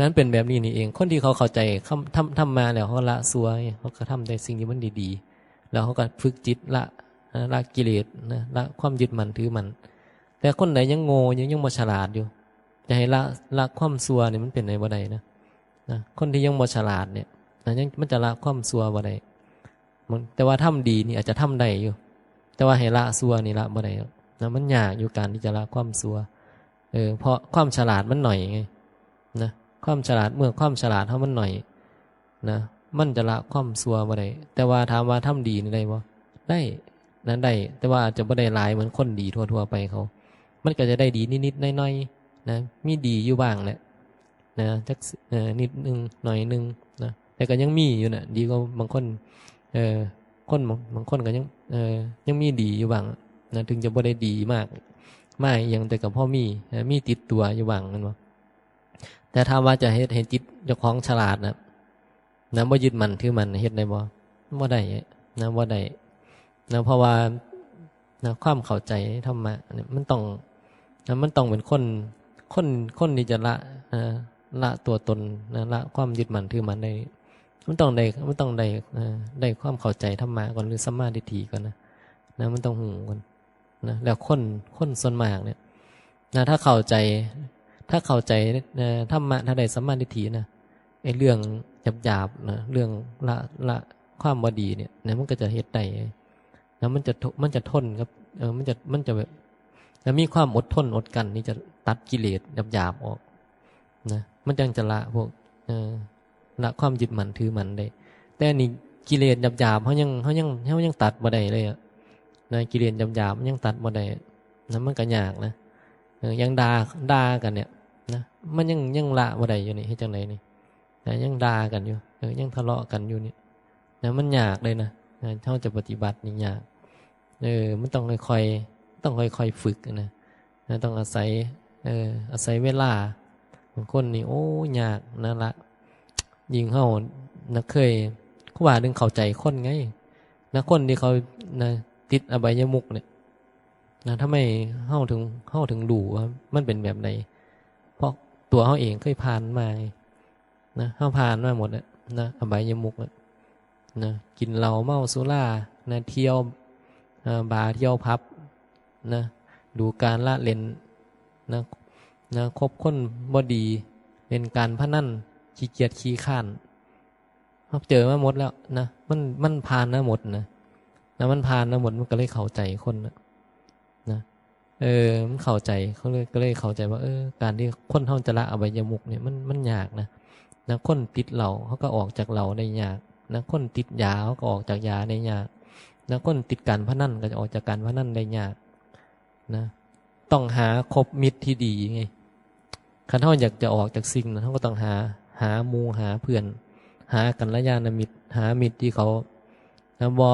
นั้นเป็นแบบนี้นี่เอง คนที่เขาเข้าใจคำ ธรรม ธรรมะแล้ว เขาละชั่วไง เขาก็ทำแต่สิ่งที่มันดีๆ แล้วเขาก็ฝึกจิตละนะ ละกิเลสนะ ละความยึดมั่นถือมั่น แต่คนไหนยังโง่ ยัง ยังบ่ฉลาดอยู่ จะให้ละ ละความชั่วนี่มันเป็นไปบ่ได้นะ นะ คนที่ยังบ่ฉลาดเนี่ยนะ ยัง มันจะละความชั่วบ่ได้ มัน แต่ว่าทำดีนี่อาจจะทำได้อยู่ แต่ว่าให้ละชั่วนี่ละบ่ได้หรอกนะ มันยากอยู่การที่จะละความชั่ว เออ เพราะความฉลาดมันหน่อยไงนะ ความฉลาด เมื่อความฉลาดเฮามันหน่อยนะ มันจะละความชั่วบ่ได้ แต่ว่าถามว่าทำดีนี่ได้บ่ ได้นะ ได้ แต่ว่าอาจจะบ่ได้หลายเหมือนคนดีทั่วๆ ไปเขา มันก็จะได้ดีนิดๆ หน่อยๆ นะ มีดีอยู่บ้างแหละนะ จัก เอ่อ นิดนึง หน่อยนึงนะ แต่ก็ยังมีอยู่นะ ดีกว่าบางคน เอ่อ คนบาง บางคนก็ยัง เอ่อ ยังมีดีอยู่บ้างนะ ถึงจะบ่ได้ดีมาก มากอิหยัง แต่ก็พอมีนะ มีติดตัวอยู่บ้าง แม่นบ่ แต่ถามว่าจะเฮ็ดให้จิตเจ้าของฉลาดนะ นะ บ่ยึดมั่นถือมั่น เฮ็ดได้บ่ บ่ได้นะ บ่ได้นะ เพราะว่านะ ความเข้าใจในธรรมะเนี่ย มันต้องนะ มันต้องเป็นคน คน คนที่จะละนะ ละตัวตนนะ ละความยึดมั่นถือมั่นได้ มันต้องได้ มันต้องได้นะ ได้ความเข้าใจธรรมะก่อน หรือสัมมาทิฏฐิก่อนนะ นะ มันต้องฮู้ก่อนนะ แล้วคน คนส่วนมากเนี่ยนะ ถ้าเข้าใจ ถ้าเข้าใจนะ ธรรมะ ถ้าได้สัมมาทิฏฐินะ ไอ้เรื่องหยาบๆ นะ เรื่องละ ละความบ่ดีเนี่ยนะ มันก็จะเฮ็ดได้นะ มันจะท- มันจะทนครับ เออ มันจะ มันจะแบบ จะมีความอดทนอดกลั้นที่จะตัดกิเลสหยาบๆ ออกนะ มันจังจะละพวก เออ ละความยึดมั่นถือมั่นได้ แต่นี่กิเลสหยาบๆ เฮายัง เฮายัง เฮายังตัดบ่ได้เลยอะนะ กิเลสหยาบๆ มันยังตัดบ่ได้นะ มันก็ยากนะ เออ ยังด่า ด่ากันเนี่ยนะ มันยัง ยังละบ่ได้อยู่นี่ เฮ็ดจั่งใดนี่นะ ยังด่ากันอยู่ เออ ยังทะเลาะกันอยู่นี่นะ มันยากเลยนะ นะ เฮาจะปฏิบัตินี่ยาก เออ มันต้องค่อยๆ ต้องค่อยๆ ฝึกนะ นะ ต้องอาศัย เออ อาศัยเวลา บางคนนี่ โอ้ ยากนะละ ยิ่งเฮานะ เคย คือว่าเรื่องเข้าใจคนไง นะ คนที่เขานะ ติดอบายมุขเนี่ยนะ ทำไมเฮาถึง เฮาถึงรู้ว่ามันเป็นแบบใด เพราะตัวเฮาเองเคยผ่านมาไง นะ เฮาผ่านมาหมดอะนะ อบายมุขอะนะ กินเหล้าเมาสุรานะ เที่ยว เอ่อ บาร์ เที่ยวผับนะ ดูการละเล่นนะ นะ คบคนบ่ดี เล่นการพนัน ขี้เกียจขี้คร้าน เฮาเจอมาหมดแล้วนะ มัน มันผ่านมาหมดนะ นะ มันผ่านมาหมด มันก็เลยเข้าใจคนนะ นะ เออ มันเข้าใจ เขาเลย ก็เลยเข้าใจว่า เออ การที่คนเฮาจะละอบายมุขเนี่ย มัน มันยากนะ นะ คนติดเหล้า เขาก็ออกจากเหล้าได้ยากนะ คนติดยา เขาก็ออกจากยาได้ยากนะ คนติดการพนัน ก็จะออกจากการพนันได้ยากนะ ต้องหาคบมิตรที่ดีไง คันเฮาอยากจะออกจากสิ่งนั้น เฮาก็ต้องหา หาหมู่ หาเพื่อน หากัลยาณมิตร หามิตรที่เขานะ บ่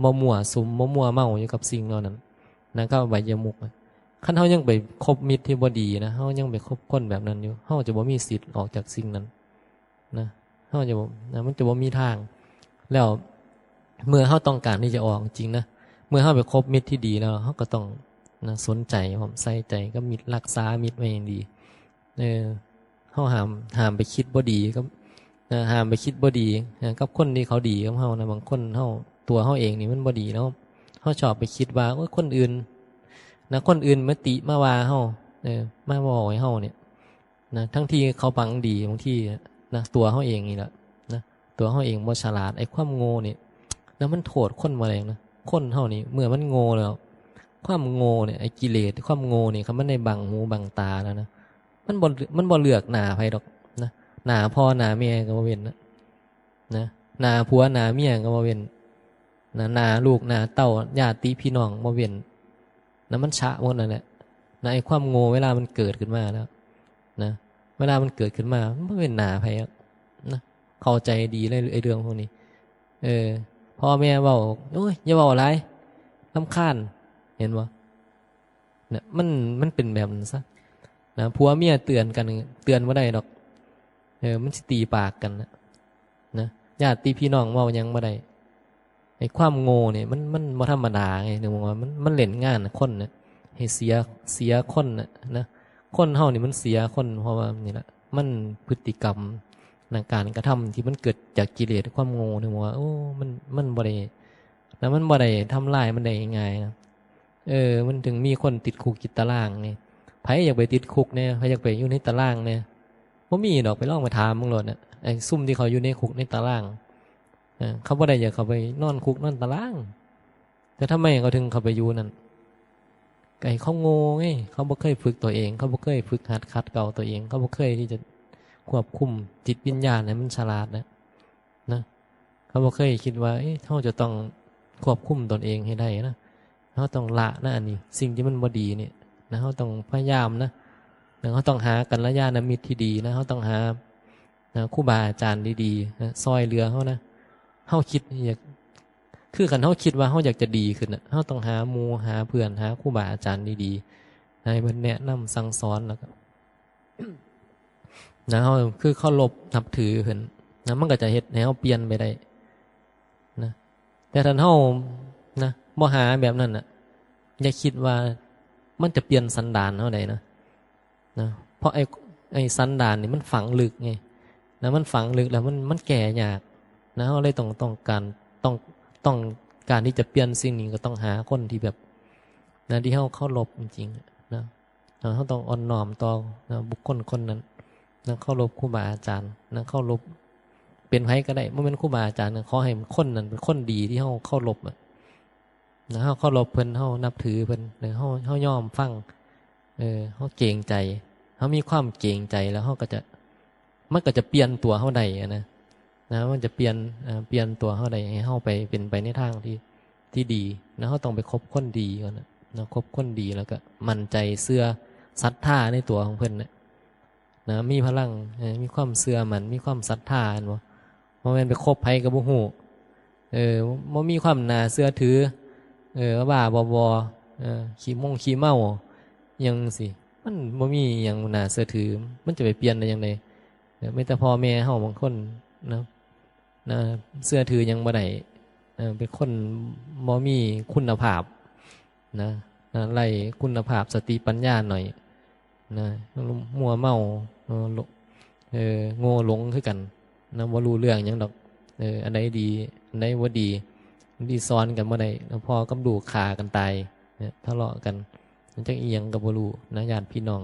บ่มั่วสุม บ่มั่วเมาอยู่กับสิ่งเหล่านั้นนะ กับอบายมุขอะ คันเฮายังไปคบมิตรที่บ่ดีนะ เฮายังไปคบคนแบบนั้นอยู่ เฮาจะบ่มีสิทธิ์ออกจากสิ่งนั้นนะ เฮาจะบ่ นะ มันจะบ่มีทาง แล้วเมื่อเฮาต้องการที่จะออกจริงนะ เมื่อเฮาไปคบมิตรที่ดีแล้ว เฮาก็ต้องนะ สนใจ พร้อมใส่ใจกับมิตร รักษามิตรไว้อย่างดี เออ เฮาห้าม ห้ามไปคิดบ่ดีกับ นะ ห้ามไปคิดบ่ดีนะ กับคนที่เขาดีกับเฮานะ บางคนเฮา ตัวเฮาเองนี่มันบ่ดีแล้ว เฮาชอบไปคิดว่า โอ๊ย คนอื่นนะ คนอื่นมาติมาว่าเฮา เออ มาเว้าให้เฮาเนี่ยนะ ทั้งที่เขาหวังดี บางทีนะ ตัวเฮาเองนี่แหละนะ ตัวเฮาเองบ่ฉลาด ไอ้ความโง่เนี่ยนะ มันโทษคนบ่ได้นะ คนเฮานี่ เมื่อมันโง่แล้ว ความโง่เนี่ย ไอ้กิเลส ความโง่เนี่ย คันมันได้บังหูบังตาแล้วนะ มันบ่ มันบ่เลือกหน้าไผดอกนะ หน้าพ่อหน้าแม่ก็บ่เว้นนะ นะ หน้าผัวหน้าเมียก็บ่เว้น นะ หน้าลูกหน้าเต้า ญาติพี่น้องบ่เว้นนะ มันชะหมดนั่นแหละนะ ไอ้ความโง่เวลามันเกิดขึ้นมาแล้วนะ เวลามันเกิดขึ้นมา มันบ่เว้นหน้าไผอะนะ เข้าใจดีเลยไอ้เรื่องพวกนี้ เออ พ่อแม่เว้า โอ้ย อย่าเว้าหลาย รำคาญ เห็นบ่ เนี่ย มัน มันเป็นแบบนั้นซะนะ ผัวเมียเตือนกัน เตือนบ่ได้ดอก เออ มันสิตีปากกันนะ นะ ญาติพี่น้องเว้าหยังบ่ได้ ไอ้ความโง่เนี่ย มัน มันบ่ธรรมดาไง นึกว่ามัน มันเล่นงานคนน่ะ ให้เสีย เสียคนน่ะนะ คนเฮานี่มันเสียคน เพราะว่านี่แหละ มันพฤติกรรมนะ การกระทำที่มันเกิดจากกิเลส ความโง่ นึกว่า โอ้ มัน มันบ่ได้ แล้วมันบ่ได้ทำลายมันได้ง่ายๆนะ เออ มันถึงมีคนติดคุกติดตารางนี่ ไผอยากไปติดคุกเนี่ย ไผอยากไปอยู่ในตารางเนี่ย บ่มีดอก ไปลองไปถามมึงโลดน่ะ ไอ้ซุมที่เขาอยู่ในคุกในตาราง เออ เขาบ่ได้อยากเข้าไปนอนคุกนอนตาราง แต่ทำไมเขาถึงเข้าไปอยู่นั่น ไอ้เขาโง่ไง เขาบ่เคยฝึกตัวเอง เขาบ่เคยฝึกหัดขัดเกลาตัวเอง เขาบ่เคยที่จะควบคุมจิตวิญญาณให้มันฉลาดนะ นะ เขาบ่เคยคิดว่า เอ๊ะ เราจะต้องควบคุมตนเองให้ได้นะ เราต้องละนะ อันนี้ สิ่งที่มันบ่ดีเนี่ยนะ เราต้องพยายามนะ นะ เราต้องหากัลยาณมิตรที่ดีนะ เราต้องหา นะ ครูบาอาจารย์ดีๆนะ ซอยเหลือเรานะ เราคิดอยาก คือคันเราคิดว่าเราอยากจะดีขึ้นน่ะ เราต้องหาหมู่ หาเพื่อน หาครูบาอาจารย์ดีๆ ให้เพิ่นแนะนำสั่งสอน แล้วก็ นะ เราคือเคารพนับถือเพิ่นนะ มันก็จะเฮ็ดให้เราเปลี่ยนไปได้นะ แต่ถ้าเรานะ บ่หาแบบนั้นน่ะ อย่าคิดว่ามันจะเปลี่ยนสันดานเราได้นะ นะ เพราะไอ้ ไอ้สันดานนี่มันฝังลึกไง นะ มันฝังลึกแล้วมัน มันแก้ยากนะ เราเลยต้อง ต้องการ ต้อง ต้องการที่จะเปลี่ยนสิ่งนี้ก็ต้องหาคนที่แบบ นะ ที่เราเคารพจริงๆนะ นะ เราต้องอ่อนน้อมต่อ นะ บุคคลคนนั้น นะ เคารพครูบาอาจารย์ นะ เคารพ เป็นไผก็ได้ บ่แม่นครูบาอาจารย์นะ ขอให้คนนั้นเป็นคนดีที่เราเคารพอะ นะ เราเคารพเพิ่น เรานับถือเพิ่น นะ เรา เรายอมฟัง เออ เราเกรงใจ เรามีความเกรงใจ แล้วเราก็จะ มันก็จะเปลี่ยนตัวเราได้อะนะ นะ มันจะเปลี่ยน เอ่อ เปลี่ยนตัวเราได้ ให้เราไป เป็นไปในทางที่ ที่ดี นะ เราต้องไปคบคนดีก่อนนะ นะ คบคนดี แล้วก็มั่นใจ เชื่อ ศรัทธาในตัวของเพิ่นน่ะ นะ มีพลัง เอ่อ มีความเชื่อมั่น มีความศรัทธา หั้นบ่ บ่แม่นไปคบไผก็บ่ฮู้ เออ บ่มีความน่าเชื่อถือ เออ บ้าๆ เออ ขี้มงขี้เมา อิหยังจั่งซี้ มันบ่มีอิหยังน่าเชื่อถือ มันจะไปเปลี่ยนได้จั่งใด เออ มีแต่พ่อแม่เราบางคนนะ นะ เชื่อถือหยังบ่ได้ เออ เป็นคนบ่มีคุณภาพนะ นะ ไร้คุณภาพสติปัญญาหน่อยนะ มัวเมา เออ หลง เออ โง่หลงคือกันนะ บ่รู้เรื่องหยังดอก เออ อันใดดี อันใดบ่ดี บางทีสอนกันบ่ได้นะ พ่อกับลูกฆ่ากันตายนะ ทะเลาะกัน มันจักอิหยังก็บ่รู้นะ ญาติพี่น้อง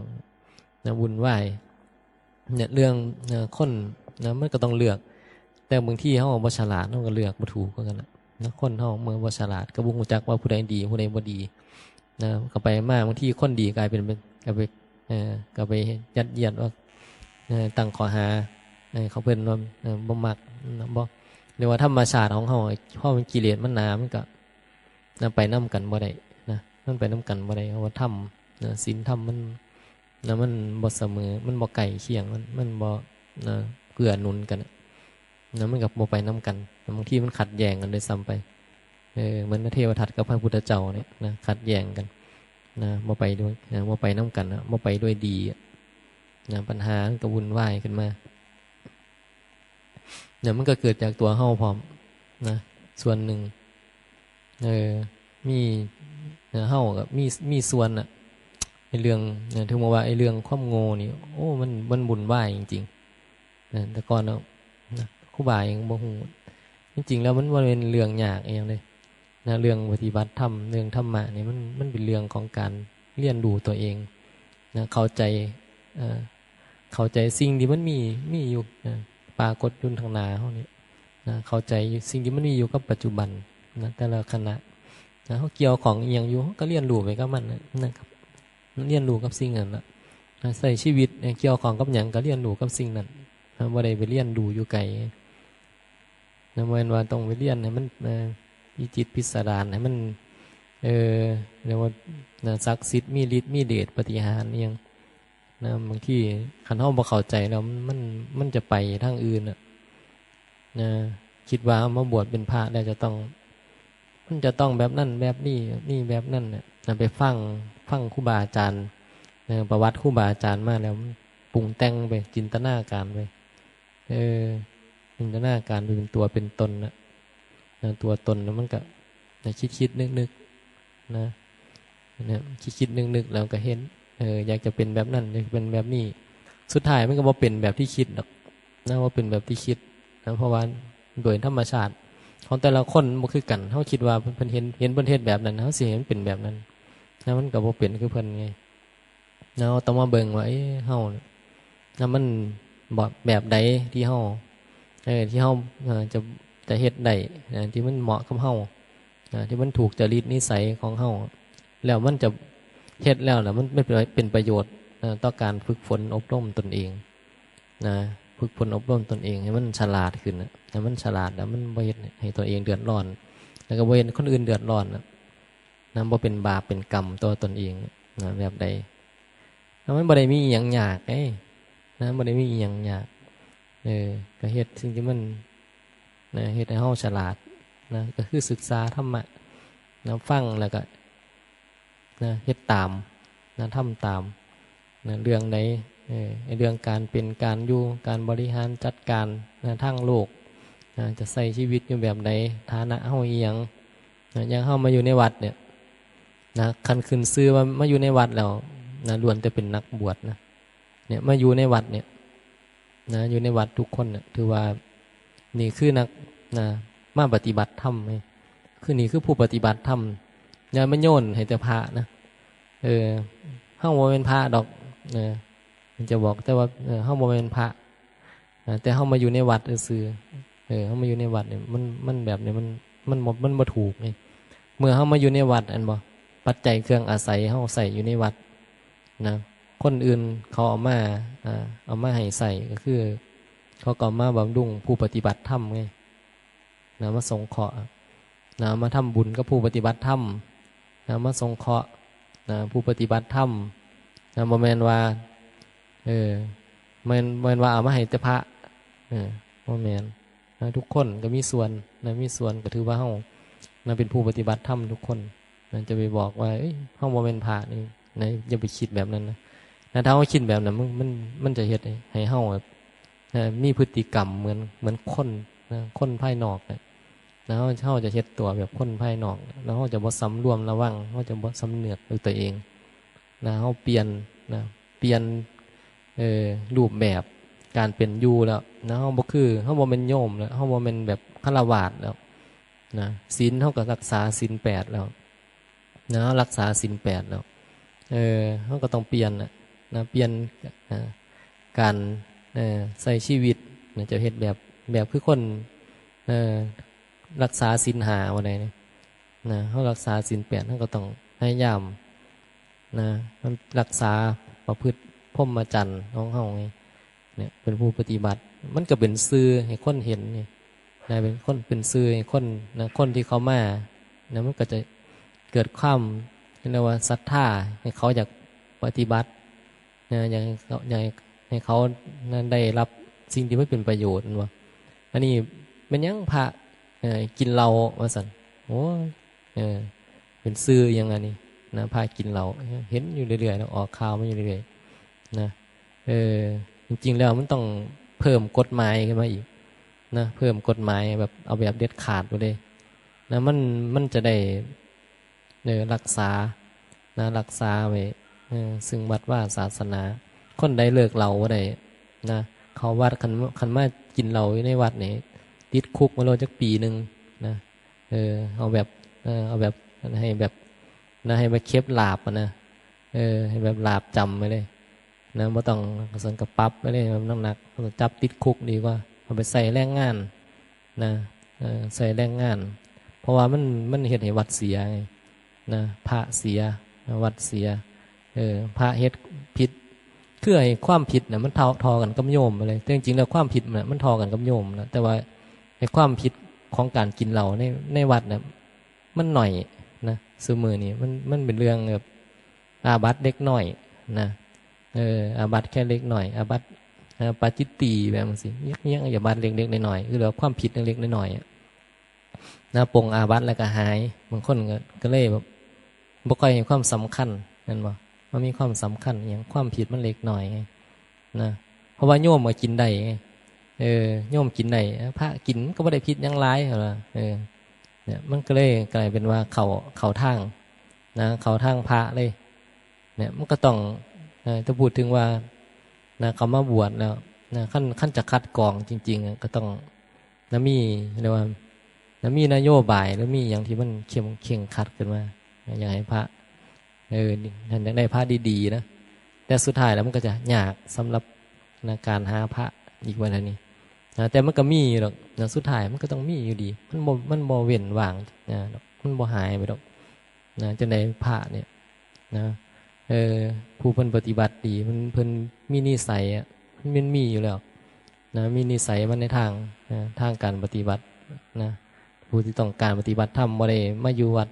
นะ วุ่นวาย เนี่ย เรื่อง เอ่อ คนนะ มันก็ต้องเลือก แต่บางทีเราบ่ฉลาด เราก็เลือกบ่ถูกคือกันน่ะนะ คนเราเมื่อบ่ฉลาด ก็บ่รู้จักว่าผู้ใดดี ผู้ใดบ่ดีนะ ก็ไปมา บางทีคนดีกลายเป็น เป็น ก็ไป เอ่อ ก็ไปยัดเยียดว่า เอ่อ ตั้งข้อหา เอ่อ เขาเพิ่นว่า เอ่อ บ่มักนะ บ่ เรียกว่าธรรมชาติของเรา เพราะมันกิเลสมันหนา มันก็ นะ ไปนำกันบ่ได้นะ มันไปนำกันบ่ได้ เพราะว่าธรรมนะ ศีลธรรมมันนะ มันบ่เสมอ มันบ่ใกล้เคียง มัน มันบ่นะ เกื้อหนุนกันนะ นะ มันก็บ่ไปนำกัน บางทีมันขัดแย้งกันด้วยซ้ำไป เออ เหมือนพระเทวทัตกับพระพุทธเจ้าเนี่ยนะ ขัดแย้งกันนะ บ่ไปด้วยนะ บ่ไปนำกันนะ บ่ไปด้วยดีอะนะ ปัญหามันก็วุ่นวายขึ้นมา เนี่ย มันก็เกิดจากตัวเฮาพร้อมนะ ส่วนหนึ่ง เออ มี เออ เฮาก็มี มีส่วนน่ะ ในเรื่อง เออ ถึงบอกว่าไอ้เรื่องความโง่นี่ โอ้ มัน มันวุ่นวายจริงๆนะ แต่ก่อนเนาะ นะ ครูบายังบ่ฮู้ จริงๆแล้วมันบ่แม่นเรื่องยากอิหยังเด้นะ เรื่องปฏิบัติธรรม เรื่องธรรมะนี่มัน มันเป็นเรื่องของการเรียนรู้ตัวเองนะ เข้าใจ เอ่อ เข้าใจสิ่งที่มันมี มีอยู่นะ ปรากฏอยู่ข้างหน้าเฮานี่นะ เข้าใจสิ่งที่มันมีอยู่กับปัจจุบันนะ แต่ละขณะนะ เฮาเกี่ยวข้องอิหยังอยู่ เฮาก็เรียนรู้ไปกับมันนะ นะครับ เรียนรู้กับสิ่งนั้นล่ะนะ ใช้ชีวิตเนี่ย เกี่ยวข้องกับหยังก็เรียนรู้กับสิ่งนั้นนะ บ่ได้ไปเรียนรู้อยู่ไกลนะ บ่แม่นว่าต้องไปเรียนให้มัน เอ่อ พิจิตรพิสดารให้มัน เออ เรียกว่า นะ ศักดิ์สิทธิ์ มีฤทธิ์ มีเดช ปาฏิหาริย์อิหยัง นะ บางทีคันเฮาบ่เข้าใจแล้ว มัน มันจะไปทางอื่นน่ะ นะ คิดว่ามาบวชเป็นพระแล้วจะต้อง มันจะต้องแบบนั้นแบบนี้ นี่แบบนั้นน่ะ นะ ไปฟัง ฟังครูบาอาจารย์ เออ ประวัติครูบาอาจารย์มาแล้ว มันปรุงแต่งไป จินตนาการไป เออ จินตนาการไปเป็นตัวเป็นตนน่ะ นะ ตัวตนน่ะมันก็ นะ คิดๆ นึกๆ นะ เนี่ย คิดๆ นึกๆ แล้วก็เห็น เออ อยากจะเป็นแบบนั้น อยากจะเป็นแบบนี้ สุดท้ายมันก็บ่เป็นแบบที่คิดดอก นะ บ่เป็นแบบที่คิด นะ เพราะว่าโดยธรรมชาติ ของแต่ละคนมันบ่คือกัน เฮาคิดว่าเพิ่นเห็น เห็นเพิ่นเฮ็ดแบบนั้น เฮาสิให้มันเป็นแบบนั้น นะ มันก็บ่เป็นคือเพิ่นไง นะ เฮาต้องมาเบิ่งว่า เอ๊ะ เฮา นะ มันบ่ แบบใดที่เฮา เออ ที่เฮา เอ่อ จะ จะเฮ็ดได้ นะ ที่มันเหมาะกับเฮา นะ ที่มันถูกจริตนิสัยของเฮา แล้วมันจะเฮ็ดแล้วน่ะ มัน มันเป็น เป็นประโยชน์ นะ ต่อการฝึกฝนอบรมตนเอง นะ ฝึกฝนอบรมตนเองให้มันฉลาดขึ้นน่ะ ให้มันฉลาด แล้วมันบ่เฮ็ดให้ตัวเองเดือดร้อน แล้วก็บ่เฮ็ดให้คนอื่นเดือดร้อนน่ะ นะ บ่เป็นบาปเป็นกรรมต่อตนเองนะ แบบใด แล้วมันบ่ได้มีอิหยังยากเด้ นะ บ่ได้มีอิหยังยาก เออ ก็เฮ็ดสิ่งที่มัน นะ เฮ็ดให้เฮาฉลาด นะ ก็คือศึกษาธรรมะ นะ ฟังแล้วก็ นะ เฮ็ดตาม นะ ทำตาม นะ เรื่องใด เออ ไอ้เรื่องการเป็นการอยู่ การบริหารจัดการ นะ ทางโลก นะ จะใช้ชีวิตอยู่แบบใด ฐานะเฮาอิหยัง นะ อย่างเฮามาอยู่ในวัดเนี่ย นะ คันขึ้นชื่อว่ามาอยู่ในวัดแล้ว นะ ล้วนแต่เป็นนักบวชนะ เนี่ย มาอยู่ในวัดเนี่ย นะ อยู่ในวัดทุกคนเนี่ย ถือว่า นี่คือนัก นะ มาปฏิบัติธรรมไง คือนี่คือผู้ปฏิบัติธรรม อย่ามาโยนให้แต่พระนะ เออ เฮาบ่แม่นพระดอก เออ มันจะบอกแต่ว่า เออ เฮาบ่แม่นพระ นะ แต่เฮามาอยู่ในวัดซื่อๆ เออ เฮามาอยู่ในวัดเนี่ย มัน มันแบบเนี่ย มัน มันบ่ มันบ่ถูกไง เมื่อเฮามาอยู่ในวัด อันบ่ ปัจจัยเครื่องอาศัยเฮาใช้อยู่ในวัด นะ คนอื่นเขาเอามา อ่า เอามาให้ใช้ ก็คือ เขาก็เอามาบำรุงผู้ปฏิบัติธรรมไง นะ มาสงเคราะห์ นะ มาทำบุญกับผู้ปฏิบัติธรรม นะ มาสงเคราะห์ นะ ผู้ปฏิบัติธรรม นะ บ่แม่นว่า เออ แม่น แม่นว่าเอามาให้แต่พระ เออ บ่แม่น นะ ทุกคนก็มีส่วน นะ มีส่วนก็ถือว่าเฮา นะ เป็นผู้ปฏิบัติธรรมทุกคน นะ จะไปบอกว่า เอ้ย เฮาบ่แม่นพระนี่ นะ อย่าไปคิดแบบนั้นนะ นะ ถ้าเฮาคิดแบบนั้น มัน มัน มันจะเฮ็ดให้ ให้เฮาแบบ นะ มีพฤติกรรมเหมือน เหมือนคน นะ คนภายนอกนะ นะ เฮา เฮาจะเฮ็ดตัวแบบคนภายนอก แล้วเฮาจะบ่สำรวมระวัง เฮาจะบ่สำนึกด้วยตัวเอง นะ เฮาเปลี่ยน นะ เปลี่ยน เอ่อ รูปแบบการเป็นอยู่แล้ว นะ เฮาบ่คือ เฮาบ่แม่นโยมแล้ว เฮาบ่แม่นแบบฆราวาสแล้ว นะ ศีลเฮาก็รักษาศีลแปดแล้ว นะ เฮารักษาศีลแปดแล้ว เออ เฮาก็ต้องเปลี่ยนน่ะ นะ เปลี่ยน นะ การ เอ่อ ใช้ชีวิต นะ จะเฮ็ดแบบ แบบคือคน เอ่อ รักษาศีลห้าว่าใดนี่ นะ เฮารักษาศีลแปด เฮาก็ต้องพยายาม นะ มันรักษาประพฤติพรหมจรรย์ของเฮาไง เนี่ย เป็นผู้ปฏิบัติ มันก็เป็นสื่อให้คนเห็นไง นะ เป็นคน เป็นสื่อให้คน นะ คนที่เขามา นะ มันก็จะเกิดความ เรียกว่าศรัทธา ให้เขาอยากปฏิบัติ นะ อยากให้เขา อยากให้ ให้เขา นะ ได้รับสิ่งที่มันเป็นประโยชน์ แม่นบ่ อันนี้แม่นหยังพระ เอ่อ กินเหล้า ว่าซั่น โอ้ย เออ เป็นสื่อหยังอันนี้ นะ พระกินเหล้า เห็นอยู่เรื่อยๆ นะ ออกข่าวมาอยู่เรื่อยๆ นะ เออ จริงๆ แล้วมันต้องเพิ่มกฎหมายขึ้นมาอีก นะ เพิ่มกฎหมายแบบ เอาแบบเด็ดขาดไปเลย นะ มัน มันจะได้ เออ รักษา นะ รักษาไว้ เออ ซึ่งวัดวาศาสนา คนใดเลิกเหล้าบ่ได้ นะ เข้าวัด คัน คันมากินเหล้าอยู่ในวัดนี่ ติดคุกมาโลดจักปีหนึ่ง นะ เออ เอาแบบ เออ เอาแบบ ให้แบบ นะ ให้มาเข็บหลาบอะนะ เออ ให้แบบหลาบจำไปเลย นะ บ่ต้อง ซั่นก็ปรับไปเลย แบบหนักๆ จับติดคุกดีกว่า เอาไปใส่แรงงาน นะ เออ ใส่แรงงาน เพราะว่ามัน มันเฮ็ดให้วัดเสียไง นะ พระเสีย วัดเสีย เออ พระเฮ็ดผิด คือไอ้ความผิดน่ะ มันเท่า เท่ากันกับโยมไปเลย แต่จริงๆ แล้วความผิดน่ะ มันเท่ากันกับโยมนะ แต่ว่าไอ้ความผิดของการกินเหล้าใน ในวัดน่ะ มันหน่อยนะ ซุมื้อนี้มัน มันเป็นเรื่องแบบอาบัติเล็กน้อยนะ เออ อาบัติแค่เล็กน้อย อาบัติ เอ่อ ปาจิตตีย์แบบจั่งซี้ ยัง ยังอาบัติเล็กๆน้อยๆ คือแบบความผิดเล็กๆน้อยๆอะนะ ปลงอาบัติแล้วก็หาย บางคนก็ ก็เลยแบบบ่ค่อยให้ความสำคัญ แม่นบ่ มันมีความสำคัญอิหยัง ความผิดมันเล็กน้อยไงนะ เพราะว่าโยมก็กินได้ไง เออ โยมกินได้ พระกินก็บ่ได้ผิดหยังหลาย เออ เนี่ย มันก็เลยกลายเป็นว่าเข้า เข้าทางนะ เข้าทางพระเลย เนี่ย มันก็ต้อง เอ่อ ถ้าพูดถึงว่านะ เขามาบวชแล้วนะ คัน คันจะคัดกรองจริงๆอะ ก็ต้องนะ มี เรียกว่านะ มีนโยบาย หรือมีอย่างที่มันเข้ม เคร่งครัดขึ้นมานะ อยากให้พระ เออ ท่านอยากได้พระดีๆนะ แต่สุดท้ายแล้วมันก็จะยากสำหรับนะ การหาพระอีกว่าแนวนี้นะ แต่มันก็มีอยู่ดอกนะ สุดท้ายมันก็ต้องมีอยู่ดี มันบ่ มันบ่เว้นว่างนะ มันบ่หายไปดอกนะ จั่งใดพระเนี่ยนะ เออ ผู้เพิ่นปฏิบัติดี เพิ่น เพิ่นมีนิสัยอะ มันมีอยู่แล้วนะ มีนิสัยมาในทางนะ ทางการปฏิบัตินะ ผู้ที่ต้องการปฏิบัติธรรมบ่ได้มาอยู่วัด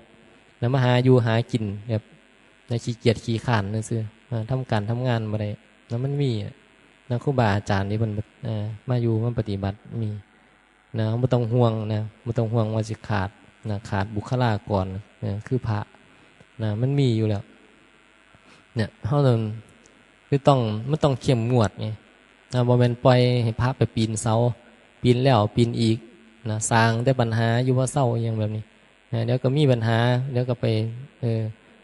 นะ มาหาอยู่หากินแบบนะ ขี้เกียจขี้คร้านซื่อๆนะ ทำการทำงานบ่ได้นะ มันมีอะนะ ครูบาอาจารย์ที่เพิ่น เอ่อ มาอยู่มาปฏิบัติมีนะ บ่ต้องห่วงนะ บ่ต้องห่วงว่าสิขาดนะ ขาดบุคลากรนะ คือพระนะ มันมีอยู่แล้ว เนี่ย เฮาต้อง คือต้อง มันต้องเข้มงวดไงนะ บ่แม่นปล่อยให้พระไปปีนเสา ปีนแล้วปีนอีกนะ สร้างแต่ปัญหาอยู่บ่เซา อิหยังแบบนี้นะ เดี๋ยวก็มีปัญหา เดี๋ยวก็ไป เออ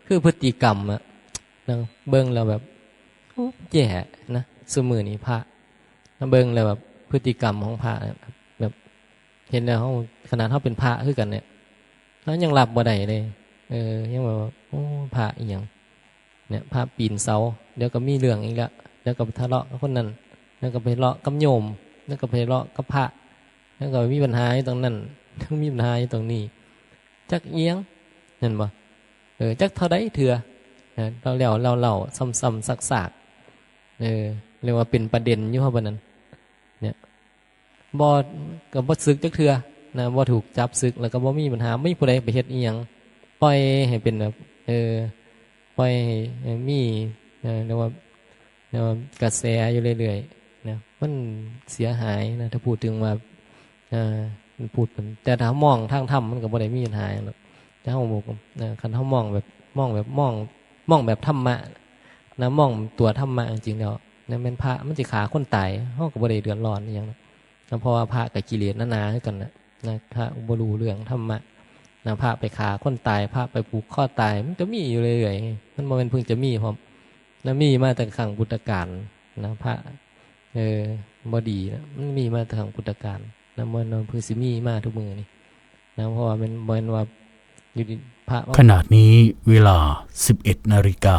คือพฤติกรรมอะนะ เบิ่งแล้วแบบ โอ้ แย่นะ ซุมื้อนี้พระนะ เบิ่งแล้วแบบพฤติกรรมของพระเนี่ย แบบ เห็นแล้วเฮา ขนาดเฮาเป็นพระคือกันเนี่ย เรายังรับบ่ได้เลย เออ ยังแบบว่า โอ้ พระอิหยัง เนี่ย พระปีนเสา เดี๋ยวก็มีเรื่องอีกแล้ว เดี๋ยวก็ไปทะเลาะกับคนนั้น เดี๋ยวก็ไปทะเลาะกับโยม เดี๋ยวก็ไปทะเลาะกับพระ เดี๋ยวก็มีปัญหาอยู่ตรงนั้น มีปัญหาอยู่ตรงนี้ จักอิหยัง เห็นบ่ เออ จักเท่าใดเทื่อนะ เราแล้วเราเล่า ซ้ำๆซากๆ เออ เรียกว่าเป็นประเด็นอยู่ เพราะว่านั้น เนี่ย บ่ ก็บ่สึกจักเทื่อนะ บ่ถูกจับสึก แล้วก็บ่มีปัญหา บ่มีผู้ใดไปเฮ็ดอิหยัง ปล่อยให้เป็นแบบ เออ ปล่อยให้ ให้มี เอ่อ เรียกว่า เรียกว่ากระแสอยู่เรื่อยๆนะ มันเสียหายนะ ถ้าพูดถึงว่า เอ่อ พูดเป็น แต่ถ้ามองทางธรรมมันก็บ่ได้มีปัญหาหยังดอก แต่เฮาบอก เอ่อ คันเฮามองแบบ มองแบบ มอง มองแบบธรรมะนะ มองตัวธรรมะจริงๆแล้วนะ แม่นพระมันสิฆ่าคนตาย เฮาก็บ่ได้เดือดร้อนอิหยังดอกนะ เพราะว่าพระกับกิเลสหนาๆคือกันน่ะนะ พระบ่รู้เรื่องธรรมะนะ พระไปฆ่าคนตาย พระไปผูกคอตาย มันก็มีอยู่เรื่อยๆ มันบ่แม่นเพิ่งจะมีพร้อมนะ มีมาแต่ครั้งพุทธกาลนะ พระ เออ บ่ดีนะ มันมีมาแต่ครั้งพุทธกาลนะ บ่แม่นว่าเพิ่งสิมีมาทุกมื้อนี้นะ เพราะว่ามันบ่แม่นว่าอยู่ดีพระมา ขณะนี้เวลา สิบเอ็ดนาฬิกา